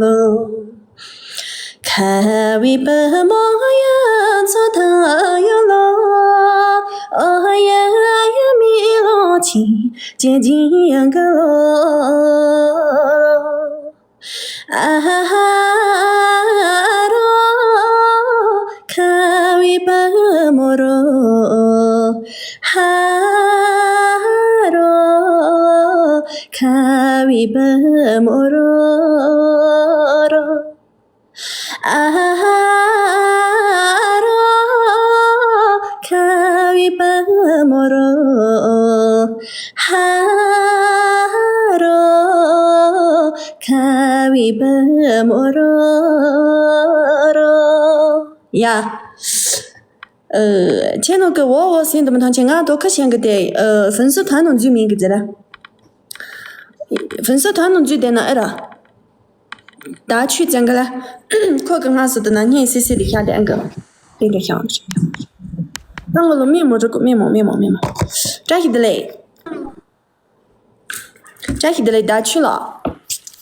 ལོ། ཁ་བི་བུ་མོ་ཡ་ཚོ་ཐ་ཡོ་ལོ། ཨོ་ཡ་ཡ་ ཁ་བའི་བུ་མོ་རོ། ཧ་རོ། ཁ་བའི་བུ་མོ་རོ་རོ། ཨ་རོ། ཁ་བའི་བུ་མོ་རོ། ཧ་རོ། ཁ་བའི་བུ་མོ་རོ་རོ། ཡ། ཨ། ཁྱེད་ནང་གི་འོ་འོ་ཟེར་འདི་མི་ཐང་ཆེ། ང་དོ་ཁ་ཤེས་གི་དེ། ཨ། ཕུན་སུ་ཐང་ནང་འཛུལ་མིན་གི་ཟེར་ལ། ཕུན་སུ་ཐང་ནང་འཛུལ་བསྡད་ན་ཨེ་ར། ད་ཆུ་བཙན་གི་ལ། ཁོ་གི་སྔ་སུ་དུ་ན་སྙིང་སི་སི་དེ་ཤ་དེ་ཨང་གི། དེ་འདྲ་ཤ་ཨང་གི། ད་ངོ་ལོ་མི་མོ་རུ་ཀུ་མི་མོ་མི་མོ་མི་མོ། བཀྲ་ཤིས་བདེ་ལེགས། བཀྲ་ཤིས་བདེ་ལེགས་ད་ཆུ་ལ།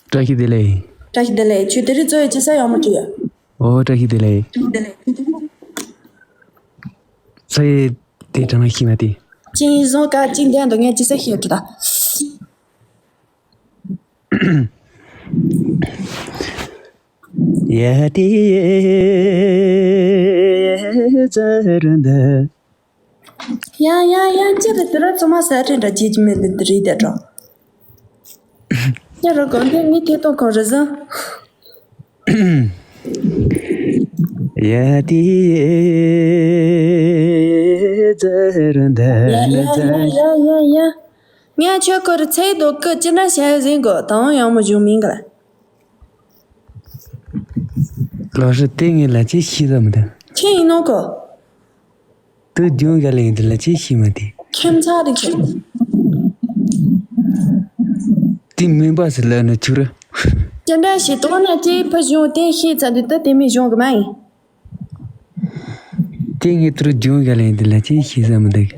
བཀྲ་ཤིས་བདེ་ལེགས། བཀྲ་ཤིས་བདེ་ལེགས། ཆུ་དེ་རིང་གཙོ་བོ་ཅི་ས་ཡོང་མ་ཀི་ཡ། ཨོ་བཀྲ་ཤིས་བདེ་ལེགས། ས་ཡི་དེ་གྲ་མ་ཤི་མ་དེ། ཅིང་བཟང་ཀ་ཅིང་དེ་འདུག་ངས་ཅི་ས་ཤི་ཡོད་ད། ཡ་དེ་ཡ་ཡ་ཡ་ཡ། ཅི་རེད་དེ་ར་ཚོ་མ་ས་ཁྲེན་འདྲ་བྱེད་ཀྱི་མེད་ལེ་དེ་རེད་དེ་འགྲོ། ཡ་རོ་གོན་དེ་ངའི་ཐད་གཏོང་ཁང་རེད་ཟིན། ཡ་དེ་ཡ་ཡ་ཡ་ཡ། ངས་ཁྱོད་ཁོ་རུ་ཚེ་རྡོ་ཀི་ཅི་འདྲ་བྱས་ཟིན་གོ་དང་ཡང་མོ་བྱུང་མིན་ག་ལ། ལོ་ཧྲི་དེ་ངས་ལ་ཅི་ཤི་ཙམ་དང་། ཁྱེད་ཡིན་ནོ་གོ། དུ་རྒྱུན་ག་ལེན་དུ་ལ་ཅི་ཤི་མ་དེ། ཁྱིམ་ཚང་རིག་ཁྱོད། དེ་མིན་པ་སི་ལ་ནི་ཆུ་རུ། ཅི་འདྲ་ཞིག་དོགས་ན་ཅི་ཕ་གཞུང་དེ་ཤི་ཚ་དུ་ད་དེ་མི་གཞུང་གི་མ་ཡིན། དེ་ངས་དུ་རུ་རྒྱུན་ག་ལེན་དུ་ལ་ཅི་ཤི་ཙམ་དང་།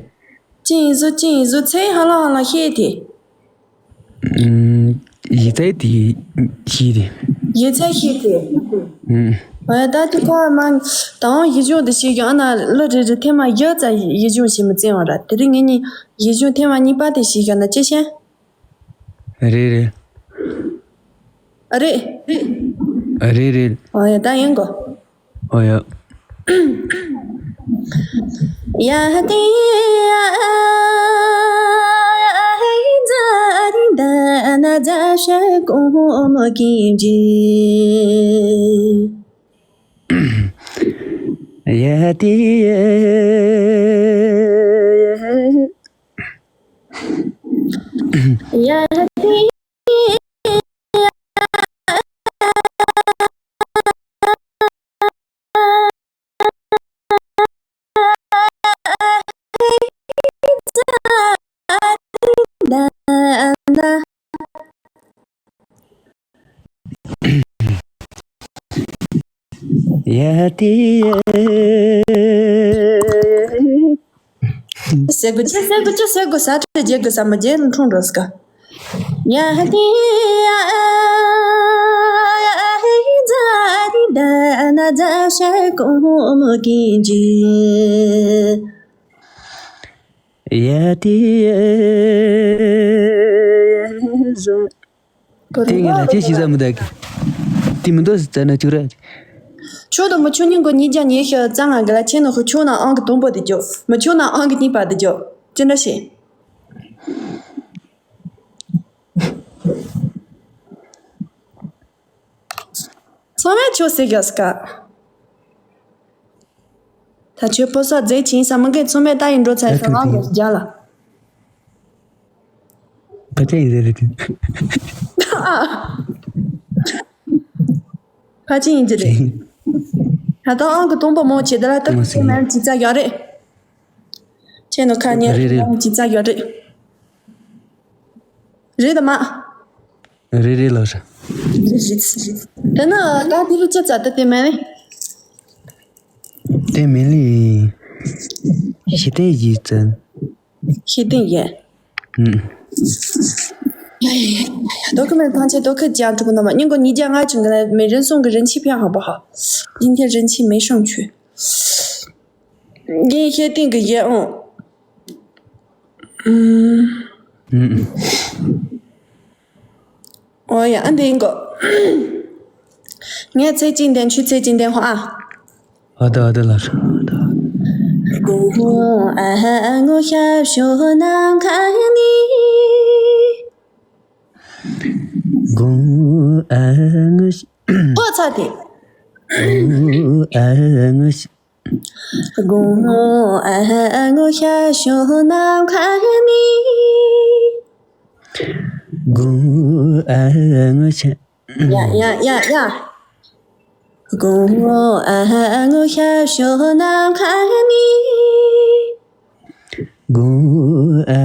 ཅི་ཡིན་བཟོ་ཅི་ཡིན་བཟོ་ཚེ་ཧ་ལ་ཧ་ལ་ཤེས་དེ། ཨུམ། ཡིག་ཚད་དེ་ཤེས་དེ། ཡིག་ཚད་ཤེས་དེ། ཨུམ། ཨ་ད་དེ་ཁོ་མ་དང་ཡིག་སྦྱོང་དེ་ཤེས་ཀྱང་ཨ་ན་ལོ་རེ་རེ་ཐེངས་མ་ཡག་ཙམ་ཡིག་སྦྱོང་བྱེད་མི་བཙན་བ་ར་དེ་རིང་ངེད་གཉིས་ཡིག་སྦྱོང་ཐེངས་མ་གཉིས་པ་དེ་ཤེས་ཀྱང་ན་ཅི་ཤེས། རེད་རེད། ཨ་རེད། ཨ་རེད་རེད། ཨ་ཡ་ད་ཡིན་གོ། ཨོ་ཡ། ཡ་ཧ་ཏི་ཡ་ཧེ་ཛ་རི་ད་ན་ཛ་ཤ་ཀོ་མོ་ཀིན་ཇི། ཡ་ཧ་ཏི་ཡ། ཡ་ཧ་ཏི་ཡ། ཡ་དེ་ཡ། ཟེར་དགོས་ཅི་ཟེར་དགོས་ཅི་ཟེར་དགོས་ས་ཁྲ་རྒྱལ་དགོས་ས་མ་རྒྱལ་ལ་འཁྲུངས་འགྲོ་ས་ག་ཡ་དེ་ཡ། ཛ་རི་ད་ན་ཛ་ཤ་ཀོ་མོ་ཀིན་ཇི། ཡ་དེ་ཡ་ཟ། དེ་ངས་ལ་ཅི་ཤི་ས་མི་འདུག་གི། དེ་མི་འདུག་ཟེར་ན་ཅུ་ར། ཆོག་དང་མི་ཆོག་སྙིང་གོ་ཉིས་བརྒྱ་ཉི་ཤུ་རྩ་ལྔ་གི་ལ་ཆེ་ན་ཧུ་ཆོག་ན་ཨང་གི་དང་པོ་དེ་རྒྱོབ། མི་ཆོག་ན་ཨང་གི་གཉིས་པ་དེ་རྒྱོབ། ཅི་འདྲ་ཞིག་ཚང་མས་ཆོག་ཟེར་རྒྱག་ས་ག་ད་ཁྱོད་ཕོ་སོགས་རྫས་ཆིན་ས་མི་འགས་ཚང་མས་ད་ཡིན་འགྲོ་ཚར་ས་ང་གི་རྒྱ་ལ། ཕ་ཆ་ཡིན་ཟེར་རེད་དེ། ཕ་ཆ་ཡིན་གྱི་རེད། ད་ལྟ་ཨང་གི་སྟོང་པ་མང་ཆེ་ད་ལ་ཏག་ཏག་མ་ཟིན་མ་ཅི་ཙ་ཡོད་རེད། ཁྱེད་ནོ་ཁ་ཉེ་རེད་རེད། ཅི་ཙ་ཡོད་རེད། རེད་དམ། རེད་རེད་ལགས་སོ། རེད་རེད་རེད། དེ་ན་ད་དེ་རུ་ཅི་ཙ་ད་དེ་མེད་ནི། དེ་མེད་ལི། ཤེས་ལྡན་ཡིན་ཙང་། ཤེས་ལྡན་ཡིན། ཨུམ། ཡ་ཡ་ཡ་ཡ། དོ་ཁི་མེད་ཐང་ཆེ་དོ་ཁི་ཅང་ཐུབ་ནོ་མ་སྙིང་གོ་ཉིས་བརྒྱ་ལྔ་བཅུ་གི་ལ་མེ་རིན་སོང་གི་རིན་ཆེན་ཕྱག་ཧ་པོ་ཧ། ལིན་ཐེ་རིན་ཆེན་མེ་ཤང་ཆུ། རྒན་ཤེས་ལྡན་གི་ཡེ་ཨང་། ཨུམ། ཨུམ། ཨོ་ཡ། ཨ་འདི་ཡིན་གོ། ངས་ཚེ་གཅིག་འདེན། ཁྱོད་ཚེ་གཅིག་འདེན་ཧོ་ཨ། ཨ་ད་ཨ་ད་ལ་ཧྲ་ཨ་ད། དགོང་ཨ་ངོ་ཤ་ཤོ་ནམ་མཁའ་ནི། དགོང་ཨ་ངོ་ཤ། ཐོ་ཚ་དེ། དགོང་ཨ་ངོ་ཤ་དགོང་ཨ་ངོ་ཤ་ཤོ་ནམ་མཁའ་ནི། དགོང་ཨ་ངོ་ཤ། ཡ་ཡ་ཡ་ཡ། དགོང་ཨ་ངོ་ཤ་ཤོ་ནམ་མཁའ་ནི། དགོང་ཨ་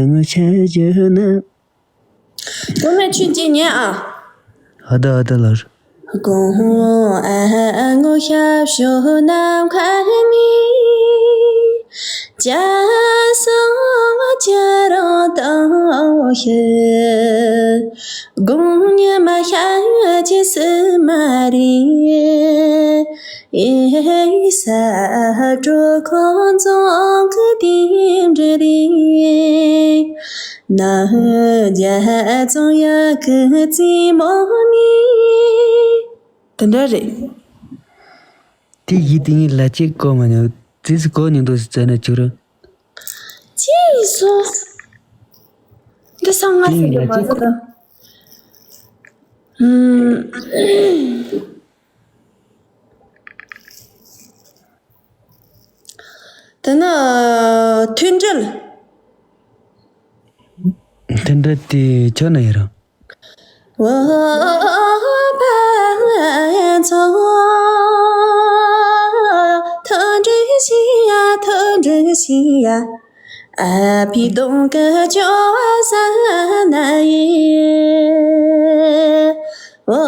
ངོ་ཤ་ཤོ་ནམ། དེ་ནས་ཁྱོད་ཀྱིས་ཉན་ཨ། ཨ་ད་ཨ་ད་ལ་ཧྲ། དགོང་ཨ་ངོ་ཤ་ཤོ་ནམ་མཁའ་ནི། ཇ་སོ་ཇ་རོ་ཏོ་ཤི། དགོང་ཉི་མ་ཤ་ཅི་སི་མ་རི། ཨེ་ས་གྲོ་ཁོ་ཚོང་གི་དིམ་འདྲ་རི། ན་རྒྱ་ཚོང་ཡ་གི་རྩེ་མོ་ནི། དེ་འདྲ་རེད། དེ་ཡི་དེ་ངའི་ལ་ཅིག་གོ་མ་ཉོ། རྩིས་སུ་གོ་ཉོ་འདུག་ཟེར་ན་ཆུ་རུ། ཅི་ཡིན་སོ། འདི་སང་ང་ཟེར་གི་མ་ཟེར་ད། ཧུམ། དེ་ན། མཐུན་སྒྲིལ། མཐུན་སྒྲིལ་དེ་ཁྱོད་ན་ཡིན་རང་། འོ་པ་ཚོ། མཐུན་སྒྲིལ་ཞིག་ཡ། མཐུན་སྒྲིལ་ཞིག་ཡ། ཨ་ཕི་དུང་གི་ཅོ་བ་ས་ན་ཡི། འོ་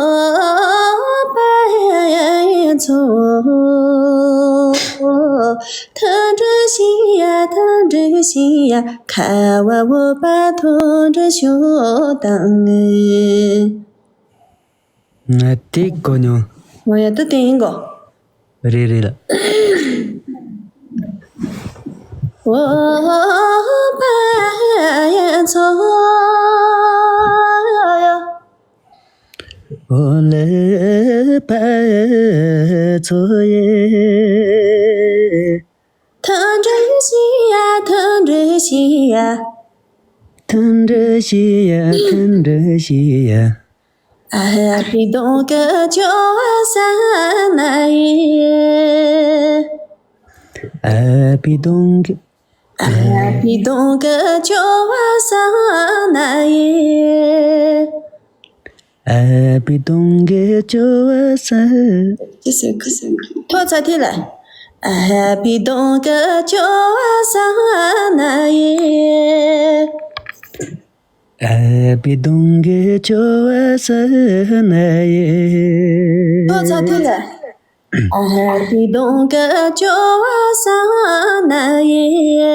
པ་ཚོ། མཐུན་སྒྲིལ་ཞིག་ཡ། མཐུན་སྒྲིལ་ཞིག་ཡ། ཁ་བ་འོ་པ་མཐུན་སྒྲིལ་ཞུ་དང་ངི། ང་དེ་གོ་མྱོང་། འོ་ཡ། ད་དེ་ཡིན་གོ། རེད་རེད་ལ། འོ་པ་ཚོ། འོ་ལེ་པ་ཚོ་ཡེ། མཐུན་སྒྲིལ་ཞིག་ཡ། མཐུན་སྒྲིལ་ཞིག་ཡ། མཐུན་སྒྲིལ་ཞིག་ཡ། མཐུན་སྒྲིལ་ཞིག་ཡ། ཨ་ཕི་དུང་གི་ཅོ་བ་ས་ན་ཡི། ཨ་ཕི་དུང་གི། ཨ་ཕི་དུང་གི་ཅོ་བ་ས་ན་ཡི། ཨ་ཕི་དུང་གི་ཅོ་བ་ས། ཐོ་ཚ་དེ་ལ། ཨ་ཕི་དུང་གི་ཅོ་བ་ས་ན་ཡི། ཨ་ཕི་དུང་གི་ཅོ་བ་ས་ན་ཡི། ཐོ་ཚ་དེ་ལ། ཨ་ཕི་དུང་གི་ཅོ་བ་ས་ན་ཡི།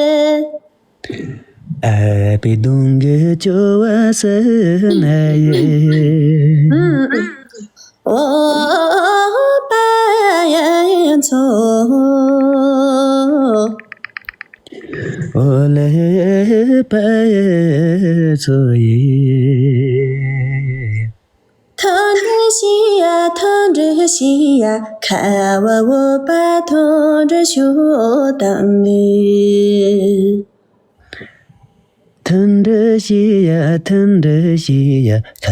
ཨ་ཕི་དུང་གི་ཅོ་བ་ས་ན་ཡི། འོ་པ་ཡ་ཚོ། འོ་ལེ་པ་ཚོ་ཡི། མཐུན་སྒྲིལ་ཞིག་ཡ། མཐུན་སྒྲིལ་ཞིག་ཡ། ཁ་བ་འོ་པ་མཐུན་སྒྲིལ་ཞུ་དང་ངི། མཐུན་སྒྲིལ་ཞིག་ཡ། མཐུན་སྒྲིལ་ཞིག་ཡ། ཁ་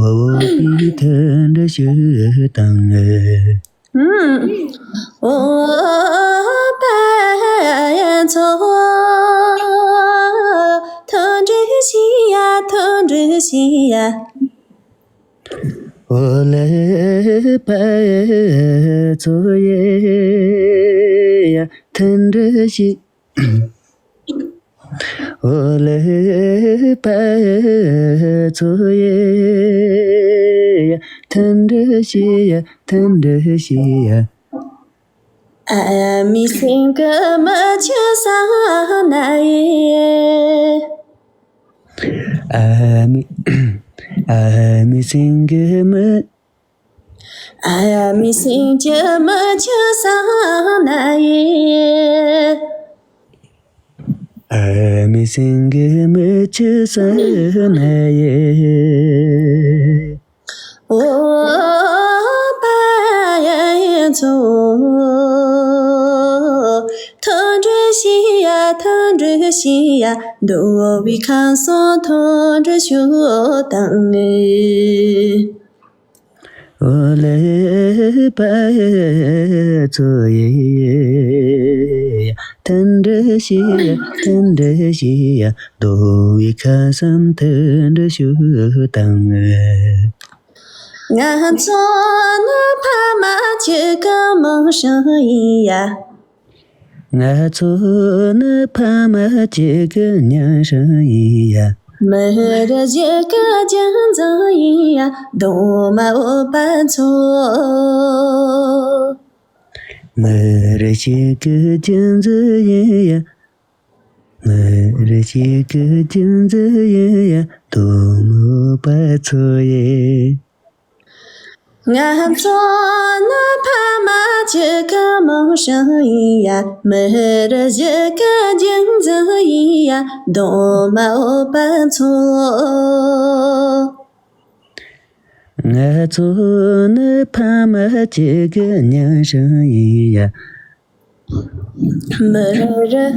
བ་འོ་པའི་མཐུན་སྒྲིལ་ཞུ་དང་ངི། འོ་པ་ཚོ། མཐུན་སྒྲིལ་ཞིག་ཡ། མཐུན་སྒྲིལ་ཞིག་ཡ། འོ་ལེ་པ་ཚོ་ཡེ་ཡ། མཐུན་སྒྲིལ་ཞིག་འོ་ལེ་པ་ཚོ་ཡེ་ཡ། མཐུན་སྒྲིལ་ཞིག་ཡ། མཐུན་སྒྲིལ་ཞིག་ཡ། ཨ་མི་སེང་གེ་མི་ཆུ་ས་ན་ཡི། ཨ་མི་ཨ་མི་སེང་གེ་མི། ཨ་མི་སེང་གེ་མི་ཆུ་ས་ན་ཡི། ཨ་མའི་སེང་གེ་མི་ཆུ་ས་ན་ཡེ། ཨོ་པ་ཡ་ཚོ། ཐུགས་འདྲི་ཞུ་ཡ། ཐུགས་འདྲི་ཞུ་ཡ། འདུ་བའི་ཁམས་སུ་ཐུགས་འདྲི་ཞུ་དང་ངེ། ཨོ་ལེ་པ་ཚོ་ཡེ། ཐུགས་འདྲི་ཞུ་ཡ། ཐུགས་འདྲི་ཞུ་ཡ། འདུ་བའི་ཁམས་སུ་ཐུགས་འདྲི་ཞུ་དང་། ང་ཚོ་ནི་ཕ་མ་གཅིག་གི་རྨང་གཞི་ཡིན་ཡ། ང་ཚོ་ནི་ཕ་མ་གཅིག་གི་རྨང་གཞི་ཡིན་ཡ། མི་རིགས་གཅིག་གི་རྒྱུད་འཛིན་ཡིན་ཡ། གདོང་མ་འོད་པ་ཚོ། མི་རིགས་གཅིག་གི་རྒྱུད་འཛིན་ཡིན་ཡ། མི་རིགས་གཅིག་གི་རྒྱུད་འཛིན་ཡིན་ཡ། གདོང་མ་འོད་པ་ཚོ་ཡེ། ང་ཚོ་ནི་ཕ་མ་གཅིག་གི་རྨང་གཞི་ཡིན་ཡ། མི་རིགས་གཅིག་གི་རྒྱུད་འཛིན་ཡིན་ཡ། གདོང་མ་འོད་པ་ཚོ། ང་ཚོ་ནི་ཕ་མ་གཅིག་གི་རྨང་གཞི་ཡིན་ཡ། མི་རིགས།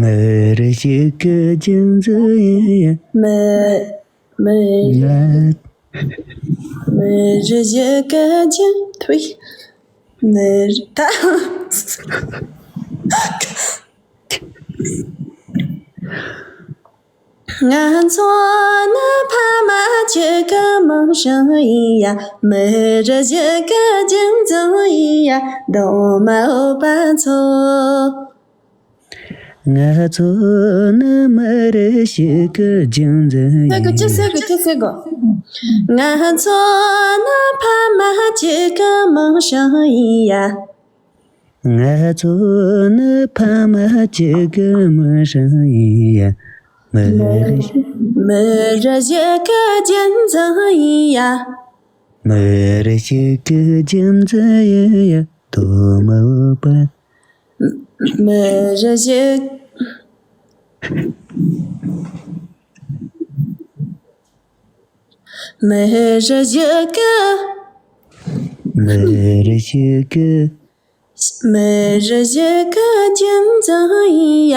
མི་རིགས་གཅིག་གི་རྒྱུད་འཛིན་ཡིན་ཡ། མི་མི་ང་མི་རིགས་གཅིག་གི་རྒྱུད། ཐུ་མི་རིགས་ད། ང་ཚོ་ནི་ཕ་མ་གཅིག་གི་རྨང་གཞི་ཡིན་ཡ། མི་རིགས་གཅིག་གི་རྒྱུད་འཛིན་ཡིན་ཡ། གདོང་མ་འོད་པ་ཚོ། ང་ཚོ་ནི་མི་རིགས་གཅིག་གི་རྒྱུད་འཛིན་ཡིན། ཟེར་དགོས་ཅི་ཟེར་དགོས་ཅི་ཟེར་དགོས། ང་ཚོ་ནི་ཕ་མ་གཅིག་གི་རྨང་གཞི་ཡིན་ཡ། ང་ཚོ་ནི་ཕ་མ་གཅིག་གི་རྨང་གཞི་ཡིན་ཡ། མི་རིགས། མི་རིགས་གཅིག་གི་རྒྱུད་འཛིན་ཡིན་ཡ། མི་རིགས་གཅིག་གི་རྒྱུད་འཛིན་ཡིན་ཡ། གདོང་མ་འོད་པ། མི་རིགས་གཅིག་མི་རིགས་གཅིག་གི་མི་རིགས་གཅིག་གི་མི་རིགས་གཅིག་གི་རྒྱུད་འཛིན་ཡིན་ཡ།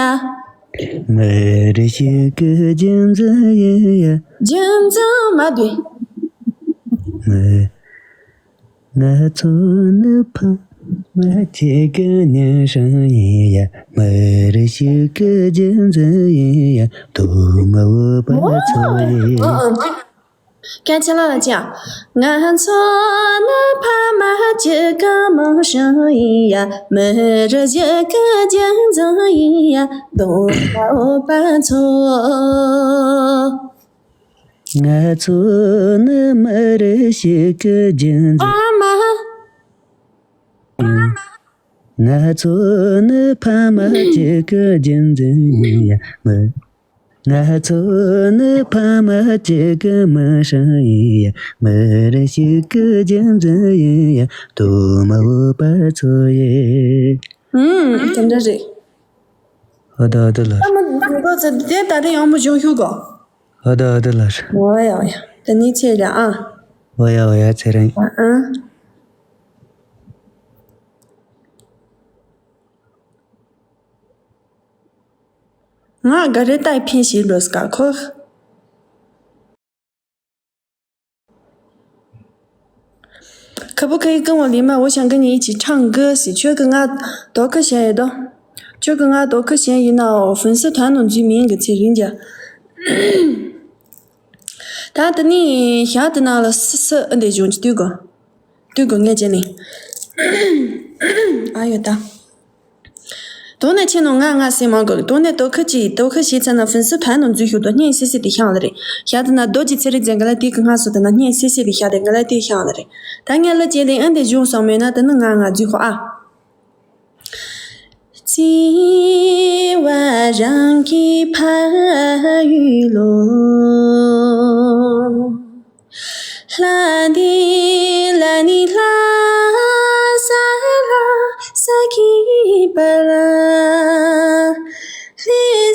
མི་རིགས་གཅིག་གི་རྒྱུད་འཛིན་ཡིན་ཡ། རྒྱུད་འཛིན་མ་དུས། མི། ང་ཚོ་ནི་ཕ་མ་གཅིག་གི་རྨང་གཞི་ཡིན་ཡ། མི་རིགས་གཅིག་གི་རྒྱུད་འཛིན་ཡིན་ཡ། གདོང་མ་འོད་པ་ཚོ་ཡེ། སྐད་ཆ་ལ་ལ་ཅི་ཡ། ང་ཚོ་ནི་ཕ་མ་གཅིག་གི་རྨང་གཞི་ཡིན་ཡ། མི་རིགས་གཅིག་གི་རྒྱུད་འཛིན་ཡིན་ཡ། གདོང་མ་འོད་པ་ཚོ། ང་ཚོ་ནི་མི་རིགས་གཅིག་གི་རྒྱུད་འཛིན། ཕ་མ། ང་ཚོ་ནི་ཕ་མ་གཅིག་གི་རྒྱུད་འཛིན་ཡིན་ཡ། མི། ང་ཚོ་ནི་ཕ་མ་གཅིག་གི་རྨང་གཞི་ཡིན་ཡ། མི་རིགས་གཅིག་གི་རྒྱུད་འཛིན་ཡིན་ཡ། གདོང་མ་འོད་པ་ཚོ་ཡེ། ཨུམ། དེ་འདྲ་རེད། ཨོ་ད་ཨོ་ད་ལ། ཨ་མ་འགྲོ་ཚེ་དེ་ད་དེ་ཡང་མོ་བྱུང་ཤུག་གོ། ཨོ་ད་ཨོ་ད་ལ། ཨོ་ཡ་ཨོ་ཡ། ད་ནི་ཆེ་ར་ཨ། ཨོ་ཡ་ཨོ་ཡ་ཚེ་རིང་། ཨ་ཨ། ང་ག་རེ་ལྟ་ཕན་ཞིག་འགྲོ་སྐ་ཁོ། 可不可以跟我连麦？我想跟你一起唱歌。是缺个俺多个写的，缺个俺多个写一闹粉丝团弄居民个去人家。ད་དེ་ནས་ཞག་དེ་ནང་ལ་སི་སི་ཨ་འདྲ་བྱུང་གི་དུས་གོ། དུས་གོ་ངས་བྱས་ནས། ཨ་ཡོད་ད། དོ་ནས་ཁྱེད་ནང་ང་ང་སེ་མང་གོ། དོ་ནས་དོ་ཁ་ཅི་དོ་ཁ་ཞེས་ཚ་ན་ཕུན་སུ་ཐ་ནང་འཛུལ་ཤུགས་དོ་སྙན་སི་སི་དེ་ཤང་ལ་རེད། ཞག་དེ་ན་རྡོ་རྗེ་ཚེ་རིང་ཅན་ག་ལ་དེ་གི་ང་སོ་དེ་ན་སྙན་སི་སི་དེ་ཞག་དེ་ག་ལ་དེ་ཤང་ལ་རེད། ད་ངས་ལ་བྱས་ལེ་ཨ་འདྲ་བྱུང་སོང་མེད་ན་དེ་ནི་ང་ང་འཛུལ་ཤོག་ཨ། བརྩེ་བ་རང་གི་ཕ་ཡུལ་ལོ། ལྷ་འདི་ལ་ནི་ལྷ་ས་ལ་ས་གི་པ་ལ་ལྷ།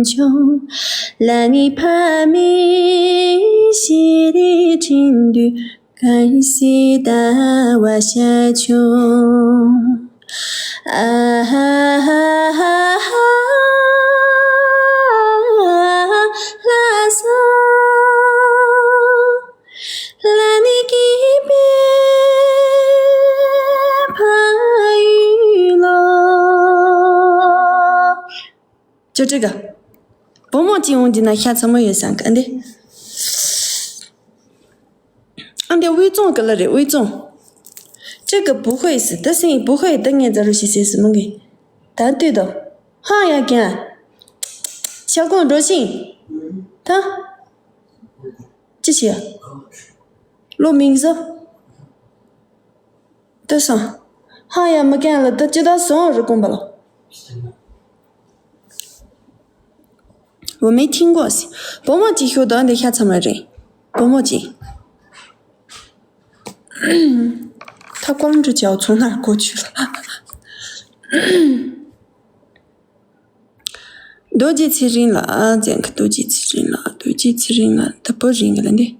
ཆུང་། ལ་ནི་ཕ་མེས་ཤེས་རིག་འཕྲིན་དུས། གལ་སྲིད་ལྟ་བ་ཞལ་ཆུང་། ཨ་ཧ་ཧ་ཧ་ཧ་ལྷ་ས། ལ་ནི་སྐྱིད་པའི་ཕ་ཡུལ་ལོ། ཅོ་ཀྲི་ག་བུ་མོ་གཅིག་འོང་འདི་ན་ཤ་ཚ་མོ་ཡོད་སང་ག་འདི། ཨ་འདི་དབུས་གཙང་གི་ལ་རེད། དབུས་གཙང་། 这个不会死 ད་སེང་不会 ད་ངས་ཛ་རུ་ཤི་སེ་སི་མང་གི་ད་ལྟོས་དང་། ཧ་ཡ་ཀྱང་། ཤ་ཀོང་འགྲོ་ཤིང་། ད། ཅི་ཞིག་བློ་མིང་ཟབ། ལྟོས་སང་། ཧ་ཡ་མི་ཀྱང་ལ་ད་ཅི་ད་སོང་རུ་ཀོང་པ་ལ།我没听过。བུ་མོ་གཅིག་ཤོག་དང་འདི་ཤ་ཚ་མ་རེད། བུ་མོ་གཅིག་ད་ཀོང་ཀྲི་ཅའོ་ཚོང་ན་གོ་ཆུ་ལ། རྡོ་རྗེ་ཚེ་རིང་ལ་ཨ་ཙན་གི་རྡོ་རྗེ་ཚེ་རིང་ལ་རྡོ་རྗེ་ཚེ་རིང་ལ་ད་བུ་རིང་གི་ལ་འདི།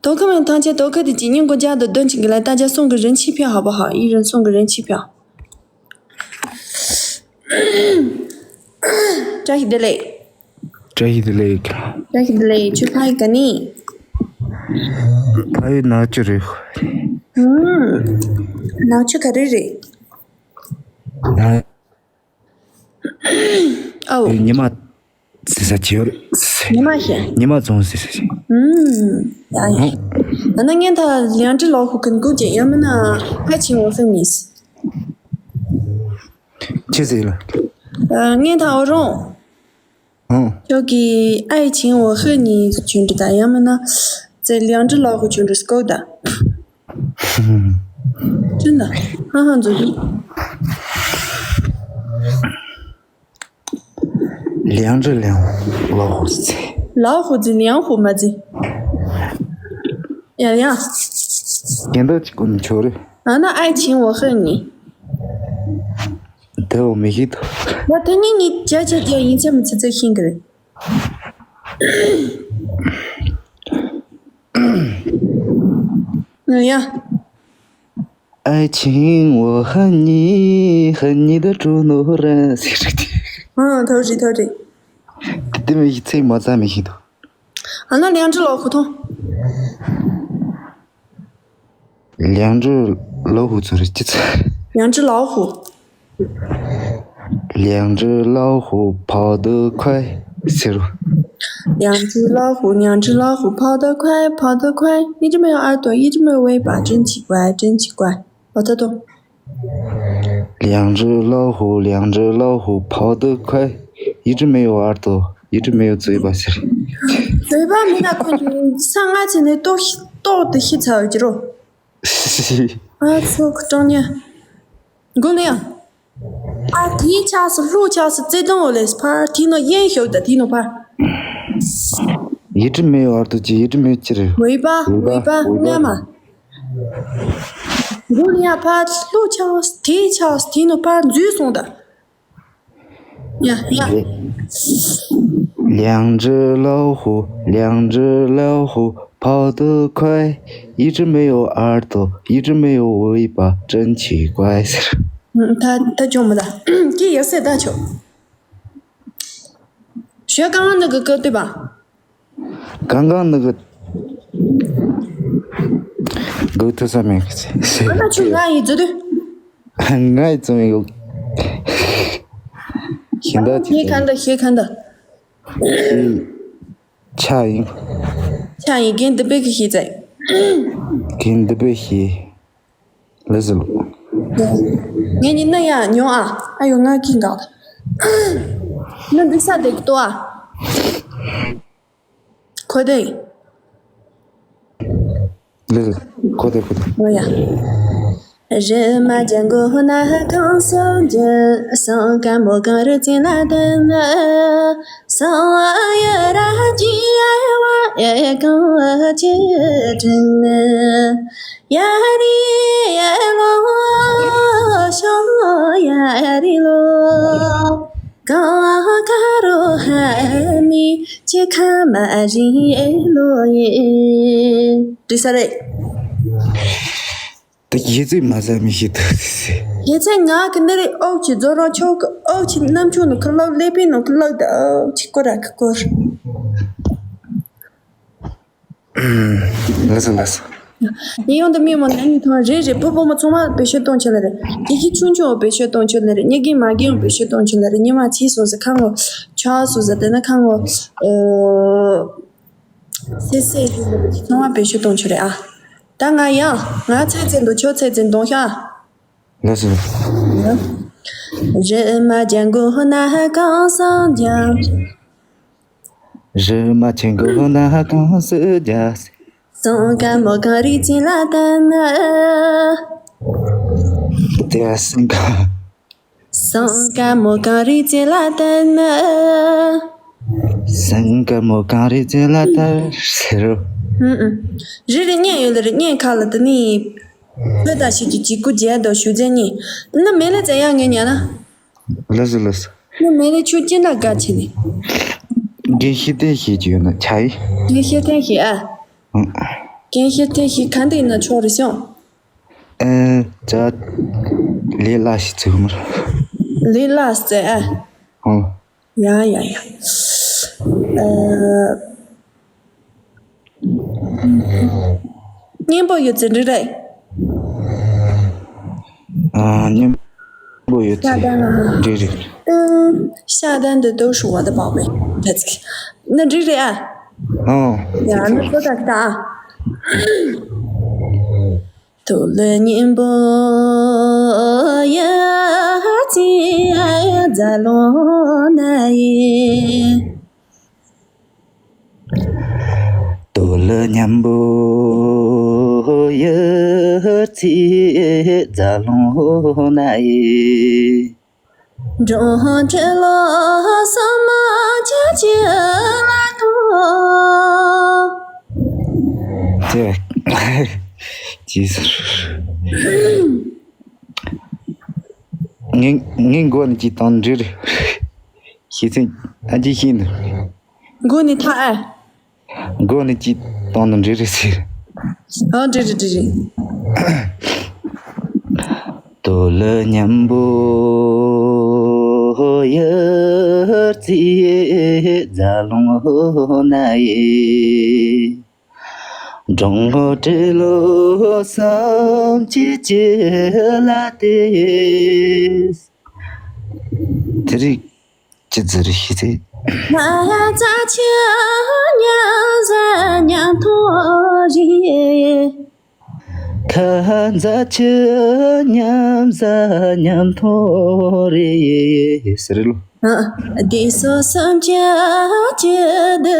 读客们，堂前读客的几年国家的短期以来，大家送个人气票好不好？一人送个人气票。བཀྲ་ཤིས་བདེ་ལེགས། བཀྲ་ཤིས་བདེ་ལེགས། བཀྲ་ཤིས་བདེ་ལེགས། ཁྱོད་ཕ་ཡུལ་ག་ནས། ཕ་ཡུལ་ནག་ཆུ་རེད། ཨུམ། ནག་ཆུ་ག་རེ་རེད། ཨའོ། ཉི་མ་ཟེར་ས་ཅིག་ཡོད་རེད། ཉི་མ་ཞེས། ཉི་མ་རྫོང་ཟེར་ས་ཅིག་ཨུམ། ཡ་ཡ། ཨ་ན་ངན་ཐ་ལིང་ཀྲི་ལོ་ཧུ་ཁན་གུ་ཅེ་ཡ་མ་ན་ཧ་ཆིང་འོ་ཧི་ཉིས། ཅི་ཟེར་ལ། ངན་ཐ་འོ་རོང་། ཨོ། ཁྱོད་ཀྱིས་ཨའི་ཆིང་འོ་ཧི་ཉིས་ཆུན་འདྲི་ད་ཡ་མ་ན་ཙེ་ལིང་ཀྲི་ལོ་ཧུ་ཆུན་འདྲི་སྐོག་ད། ཅི་འདྲ། ཧ་ཧ་འཛུགས་འདུག་ལིང་ཀྲི་ལིང་ལོ་ཧུ་ཙི། ལོ་ཧུ་ཙི་ལིང་ཧུ་མ་ཙི། ཡ་ཡ། རྒན་དག་ཅིག་ཀུན་ཆོ་རེ། ཨ་ན་ཨའི་ཆིང་འོ་ཧི་ཉིས། དེ་འོ་མི་ཤེས་དོ། ང་དེ་ཉིད་ཉིད་བྱ་བྱ་བྱ་ཡིན་ཚད་མི་ཚེ་ཚད་ཤིང་གི་རེད། ཡ། 爱情我和你，和你的祝福人 ཟེར་རེད། ཨང་ཐོ་རི་ཐོ་རི། དེ་མི་ཤེས་ཚེ་མ་ཚ་མི་ཤེས་དོ། ཨ་ན་ལིང་ཀྲི་ལོ་ཧུ་ཐོང་། 两只老虎做的几次？ ལིང་ཀྲི་ལོ་ཧུ། 两只老虎跑得快 ཟེར། 两只老虎，两只老虎跑得快，跑得快，一只没有耳朵，一只没有尾巴，真奇怪，真奇怪。我在动。 两只老虎，两只老虎跑得快，一只没有耳朵，一只没有嘴巴 ཟེར། 嘴巴མི་ན་ཁོ་ས་ང་ཚེ་ནས་ཏོག་ཏོག་ཏུ་ཤི་ཚར་གྱི་རོ། ཨ་ཚོགས་གྲོང་ཉ། མགོ་ལ་ཡང་། ཨ་དེའི་ཆགས་སུ་ལྷོ་ཆགས་སུ་བརྩེ་དུང་འོ་ལེ་ཕར་དེའི་ནང་ཡན་ཤོག་ད་དེའི་ནང་ཕར། 一只没有耳朵 ཅི་一只没有 ཅི་རེད། 尾巴 尾巴 尾巴 མངར་མ། མགོ་ལ་ཡང་ཕར་ལྷོ་ཆགས་སུ་དེའི་ཆགས་སུ་དེའི་ནང་ཕར་འཛུལ་སོང་ད། ཡ་ཡ། 两只老虎，两只老虎跑得快，一只没有耳朵，一只没有尾巴，真奇怪 ཟེར། ད་ད་ཅོ་མོ་ད་ཀྱི་ཡ་སེ་ད་ཆོ། ཞོ་གང་ནི་གི་ཀི་ཏི་བ། གང་གང་ནི་གི་གི་ཐུ་ས་མེད་གི་ཚེ། ད་ཆོ་ང་ཡི་ཛུ་དུ། ང་ཡི་ཙུམ་ཡོད། ཤིང་ད་ཅི། ཤེས་ཁན་ད་ཤེས་ཁན་ད། ཆ་ཡིན། ཆ་ཡིན་རྒན་འདི་པའི་གི་ཤེས་ཚེ། རྒན་འདི་པའི་ཤེས། ལེ་ཟི་ལོ། ངས་ཉིན་ན་ཡང་ཉོ་ཨ། ཨ་ཡོ་ང་ཁྱི་འགག་ན་འདི་ས་འདེགས་ཏོ་ཨ། ཁོ་དེ། ལེ་ཟི་ཁོ་དེ་ཁོ་དེ། ཨོ་ཡ། རི་མ་ཇ་མགོ་ན་གང་སོང་ཇི་སོང་ཀ་མོ་གང་རུ་ཅི་ན་དེ་ན་སོང་ཨ་ཡ་ར་ཇི་ཨ་བ་ཨེ་གང་ཨ་ཅི་དྲིན་ཡ་རི་ཡ་ལོ་ཤོ་ཡ་རི་ལོ། གང་ག་རོ་ཧ་མི་ཅི་ཁ་མ་རི་ཨེ་ལོ་ཡེ། འགྲིག་ས་རེད། དེ་ཡེ་ཙི་མ་ཟ་མི་ཤི་ཐུག་སི། ཡེ་ཙི་ང་གི་འདི་རེད། ཨོག་ཆི་རྫོ་རོ་ཆོག་གི། ཨོག་ཆི་རྣམ་ཆུང་ནོ་ཁི་ལོག་ལེ་པི་ནོ་ཁི་ལོག་ད། ཨོག་ཆི་ཀོ་ར་ཁི་ཀོ་ར། ལགས་སོ་ལགས་སོ། ཡིན་ཡང་འདི་མི་མོ་ནང་ནས་ཐོན་རེད་རེད། ཕོ་བུ་མོ་ཚང་མ་བེད་སྤྱོད་གཏོང་ཆེད་ལ་རེད། དེ་གི་ཆུང་ཆུང་བེད་སྤྱོད་གཏོང་ཆེད་ལ་རེད། ཉེ་གི་མ་གི་ཡང་བེད་སྤྱོད་གཏོང་ཆེད་ལ་རེད། ཉི་མ་ཚིག་སོང་ཟེར་ཁ་ངོ་ཆ་སོང་ཟེར། དེ་ན་ཁ་ངོ་སེ་སེ་ཚང་མ་བེད་སྤྱོད་གཏོང་ཆེད་རེད་ཨ། ད་ང་ཡང་ང་ཚེ་ཚེ་འདུག་ཆོ་ཚེ་ཚེ་འདོང་ཤ། ལགས་སོ། རི་མ་ཅན་གོ་ན་གང་སང་ཀྱང་། རི་མ་ཆེན་གོ་ན་གང་སུ་རྒྱ། སང་ཀ་མོ་གང་རིག་ཅན་ལ་ལྟ་ན། དེ་སང་ཀ་སང་ཀ་མོ་གང་རིག་ཅན་ལ་ལྟ་ན། སང་ཀ་མོ་གང་རིག་ཅན་ལ་ལྟ་ཟེར་རོ། ཧུམ་ཨུམ། རི་རི་བརྙན་ཡོད་ལ་རི་བརྙན་ཁ་ལ་དེ་ནི། བོད་དང་ཞིག་གི་གཅིག་གུ་རྒྱལ་དོ་ཞུ་ཅན་ནི། ན་མེ་ལ་ཙ་ཡང་ངེ་ཉ་ན། ལགས་སོ་ལགས་སོ། ན་མེ་ལ་ཆུ་ཅི་འདྲ་དགའ་ཆེ་ནི། རྒན་ཤེས་ལྡན་ཞིག་ཡོད་ན་ཆ་ཡི། རྒན་ཤེས་ལྡན་ཞིག་ཨ། ཨང་། རྒན་ཤེས་ལྡན་ཞིག་ག་འདི་ན་ཆོག་རེ་སོང་། ཨེ། ཅ། ལས་ལ་ཞིག་ཚུགས་མར། ལས་ལ་ཟེར་ཨ། ཨང་། ཡ་ཡ་ཡ། ཨ། སྙན་པོ་ཡོད་ཚེ་འགྲིག་རེད། ཨ། སྙན་པོ་ཡོད་ཚེ་ཤ་དང་འགྲིག་རེད། ཨང་། ཤ་དང་འདི་དོ་ཧྲུག་བ་དང་བག་པའི་ད་ཚིག་ན་འགྲིག་རེད་ཨ། ཨང་། ཡ་ན་ཚོ་ད་ད། དུག་ལ་སྙིང་པོ་ཡ་ཙི་ཛ་ལོང་ན་ཡི། དུག་ལ་སྙིང་པོ་ཡ་ཙི་ཛ་ལོང་ན་ཡི། འབྲོང་ཁྲི་ལོ་སོ་མ་ཅི་ཅི་ལ་ཐོ། དེ་ཅི་ཟེར། ངའི་ངའི་མགོ་ནས་ཅི་བཏང་འདྲི་རེད། ཤེས་ཚན་ཨ་ཅི་ཤེས་ནི། མགོ་ནས་ཐ་ཨ། མགོ་ནས་ཅི་བཏང་ནི་འདྲི་རེད་ཟེར། ཨ་འདྲི་རེད་འདྲི་རེད། དུག་ལ་སྙིང་པོ་ཡ་ཙི་ཛ་ལོང་ན་ཡི། འབྲོང་ཁྲི་ལོ་སོམ་ཅི་ཅི་ལ་ཏེ། དེ་རིགས་ཅི་ཟེར་ཤེས་ཚེ། ཁ་ཛ་ཆུ་ཉམས་ཟ་ཉམས་ཐོ་རི། ཁ་ཛ་ཆུ་ཉམས་ཟ་ཉམས་ཐོ་རི་ཟེར་ལོ། ཨ། དེ་སོ་སོ་ཅི་ཅི་འདི་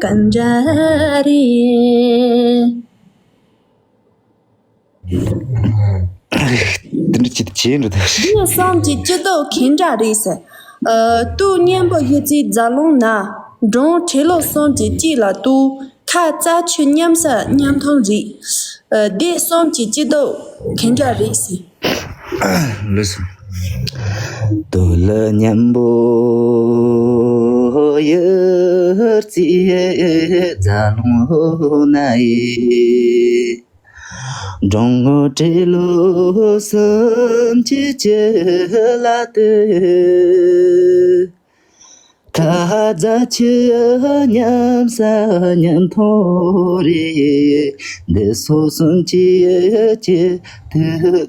གང་འདྲ་རེད། དེ་འདྲ་ཅིག་བྱས་འགྲོ་ཐུབ། འདི་བསམ་གྱི་སྐྱིད་སྡུག་གང་འདྲ་རེད་ཟེར། ཨ། དུག་སྙིང་པོ་ཡ་ཙི་ཛ་ལོང་ན། འབྲོང་ཁྲི་ལོ་སོམ་གྱི་སྐྱིད་ལ་ཏུ། ཁ་ཙ་ཆུ་ཉམས་ས་ཉམས་ཐོང་རེད། ཨ། འདི་བསམ་གྱི་སྐྱིད་སྡུག་གང་འདྲ་རེད་ཟེར། ལགས་སོ། དུག་ལ་སྙིང་པོ་ཡ་ཙི་ཛ་ལོང་ན་ཡི། འབྲོང་ཁྲི་ལོ་སོམ་ཅི་ཅི་ལ་ཏེ། ཁ་ཛ་ཆུ་ཉམས་ས་ཉམས་ཐོ་རི། འདི་སོ་སོམ་ཅི་ཅི་དུ་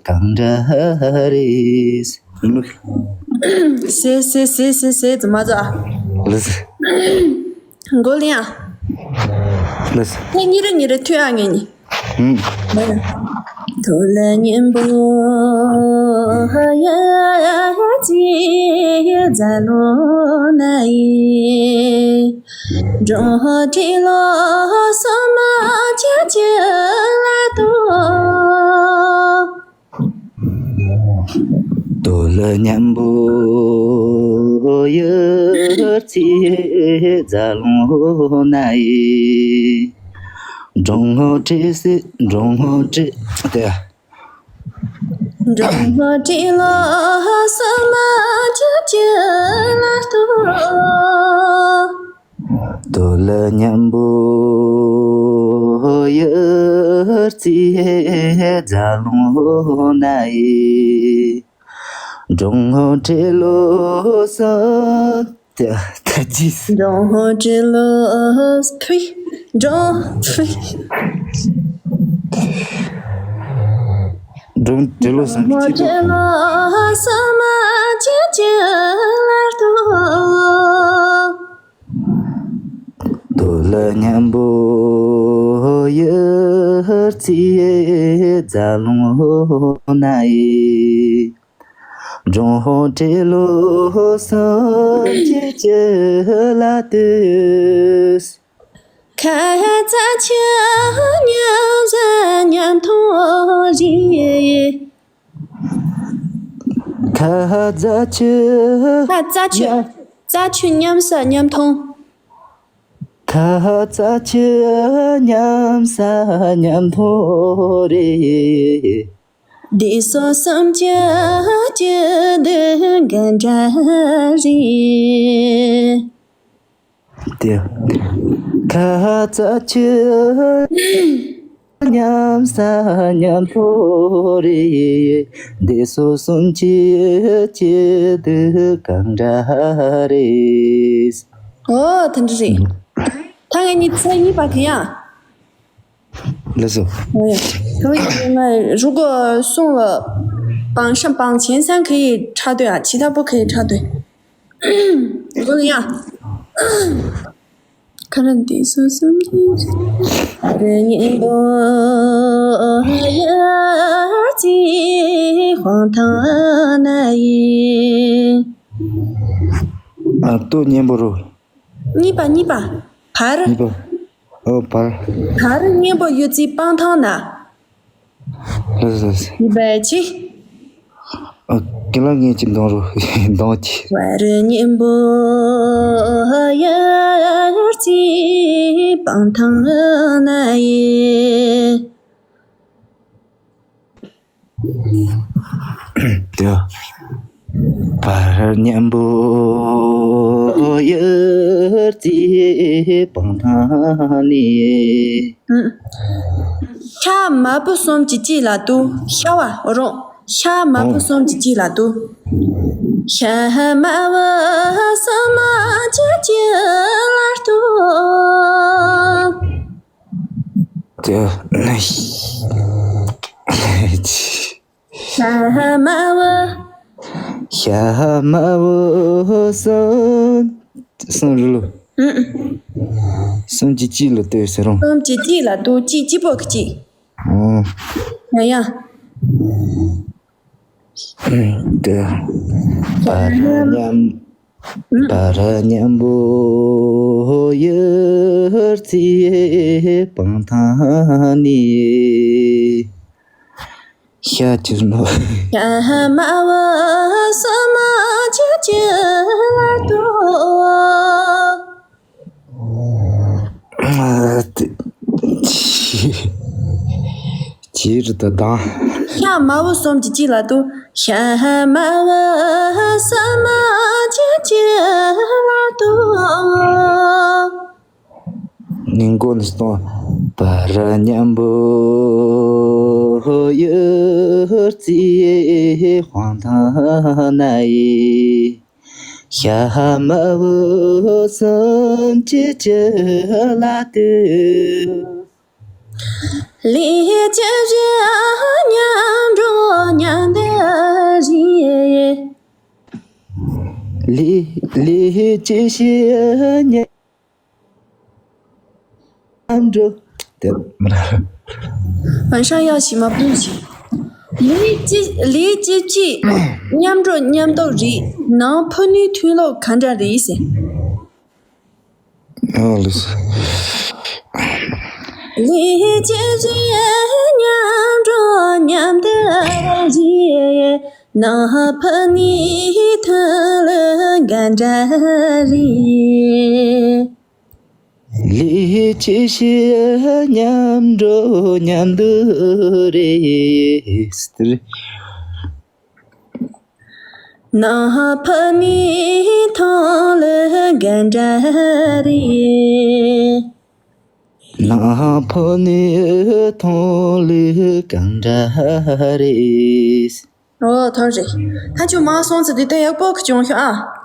གང་འདྲ་རེད། ཟེ་ཟེ་ཟེ་ཟེ་ཟེ་ཙི་མ་ཙོ། ལགས་སོ། མགོ་ལེན་ཨ། ལགས་སོ། ཁྱེད་གཉིས་རེ་གཉིས་རེ་ཐོས་ཨ། ངེད་གཉིས། ཧུམ། དུག་ལ་སྙིང་པོ་ཡ་ཙི་ཛ་ལོང་ན་ཡི། འབྲོང་ཁྲི་ལོ་སོ་མ་ཅི་ཅི་ལ་ཏོ། དུག་ལ་སྙིང་པོ་ཡ་ཙི་ཛ་ལོང་ན་ཡི། འབྲོང་ཁྲི་སི་འབྲོང་ཁྲི་དེ། འགྲོ་བ་འདི་ལ་བསམ་མ་བྱས་ཀྱི་ལ་ལྟོས། དོ་ལ་མཉམ་པོ་ཡར་རྩེ་རྫ་ལུང་ན་ཡི། འབྲོང་བུ་འདྲེ་ལོ་སོང་། ད་ད་ཅི། འབྲོང་བུ་འདྲེ་ལོ་ཕུ། འབྲོང་ཕུ། འབྲོང་འདྲེ་ལོ་སོང་། འབྲོང་བུ་འདྲེ་ལོ་སོང་མ་ཅི་ཅི་ལ་ལྟོས། དོ་ལ་མཉམ་པོ་ཡར་རྩེ་རྫ་ལུང་ན་ཡི། འབྲོང་བུ་འདྲེ་ལོ་སོང་ཅི་ཅི་ལ་ལྟོས། ཁ་ཙ་ཆུ་མཉམ་ཟ་མཉམ་འཐུང་རེད། ཁ་ཙ་ཆུ། ཁ་ཙ་ཆུ། ཙ་ཆུ་མཉམ་ཟ་མཉམ་འཐུང་། ཁ་ཙ་ཆུ་མཉམ་ཟ་མཉམ་འཐུང་རེད། འདི་སོ་སོམ་ཅི་ཅི་འདི་ག་འདྲ་རེད། དེ། ཁ་ཙ་ཆུ་མཉམ་ཟ་མཉམ་འཐུང་རེད། འདི་སོ་སོམ་ཅི་ཅི་འདི་ག་འདྲ་རེད། ཨོ་དེ་འདྲ་རེད། ད་ངས་ནི་ཚེ་གཉིས་པ་གི་ཡ། ལགས་སོ། ཨོ་ཡ། 可以，那如果送了绑上绑前三可以插队啊，其他不可以插队。如果呀，看着你手上的，人人都要记荒唐那一。 ཨ་ཏོ་མཉམ་པོ་རོ། གཉིས་པ་གཉིས་པ། བར། གཉིས་པ། ཨོ་བར། བར་མཉམ་པོ་ཡོད་ཚེ་སྤང་ཐང་ན། ལགས་སོ་ལགས་སོ། གཉིས་པ་ཅི། ཨོ་ཀི་ལ་ངས་ཅི་འདོང་རུ་འདོང་ཅི། བར་མཉམ་པོ་ཡར་རྩེ་སྤང་ཐང་ན་ཡི། དེ། བར་མཉམ་པོ་ཡར་རྩེ་སྤང་ཐང་ནས། ཤ་མ་བུ་གསུམ་གྱི་དཀྱིལ་ལ་འདུག་ཤ་བ་རོང་། ཤ་མ་བུ་གསུམ་གྱི་དཀྱིལ་ལ་འདུག་ཤ་མ་བུ་གསུམ་གྱི་དཀྱིལ་ལ་འདུག་དེ། ཤ་མ་བུ། ཤ་མ་བུ་གསུམ། གསུམ་རེད་ལོ། ཨུ། གསུམ་གྱི་དཀྱིལ་ལ་ལྟོས་ཟེར་རུང་། གསུམ་གྱི་དཀྱིལ་ལ་ལྟོས་གཅིག་གཅིག་པོ་གཅིག་ཨོ། ཡ་ཡ། དེ། བར་མཉམ། བར་མཉམ་པོ་ཡར་རྩེ་སྤང་ཐང་ནས། ཤ་ཅིར་ནོ། ཤ་མ་བུ་གསུམ་གྱི་དཀྱིལ་ལ་འདུག་ཅི་རེད་ད་དང་། ཤ་མ་བུ་གསུམ་གྱི་དཀྱིལ་ལ་འདུག་ཤ་མ་བུ་གསུམ་གྱི་དཀྱིལ་ལ་འདུག་ངན་གོ་ནས་གཏོང་། བར་མཉམ་པོ་ཡར་རྩེ་སྤང་ཐང་ན་ཡི། ཤ་མ་བུ་གསུམ་གྱི་དཀྱིལ་ལ་ལྟོས། ལས་ཀྱི་གཞི་མཉམ་འགྲོ་མཉམ་འདུག་རེད། ལས་ལས་ཀྱི་གཞི་མཉམ། མཉམ་འགྲོ། དེ་མ་ར། 晚上要洗吗？不用洗。ལས་ཀྱི་ལས་ཀྱི་ཀྱི་མཉམ་འགྲོ་མཉམ་འདུག་རེད། ནང་ཕུ་ནུའི་མཐུན་ལོག་ག་འདྲ་རེད་ཟེར། ཨ་ལུས། ལས་ཀྱི་གཞི་མཉམ་འགྲོ་མཉམ་འདུག་རེད། ནང་ཕུ་ནུའི་མཐུན་ལོག་ག་འདྲ་རེད། ལས་ཀྱི་གཞི་མཉམ་འགྲོ་མཉམ་འདུག་རེད། ནང་ཕ་ནི་ཐང་ལི་གན་འདྲ་རེད། ནང་ཕ་ནི་ཐང་ལི་གན་འདྲ་རེད། ཨོ་ཐོར་རེད། ད་ཁྱོད་མ་སོང་ཚེ་དེ་ལྟ་ཡག་པོ་གི་བྱུང་ཤོག་ཨ།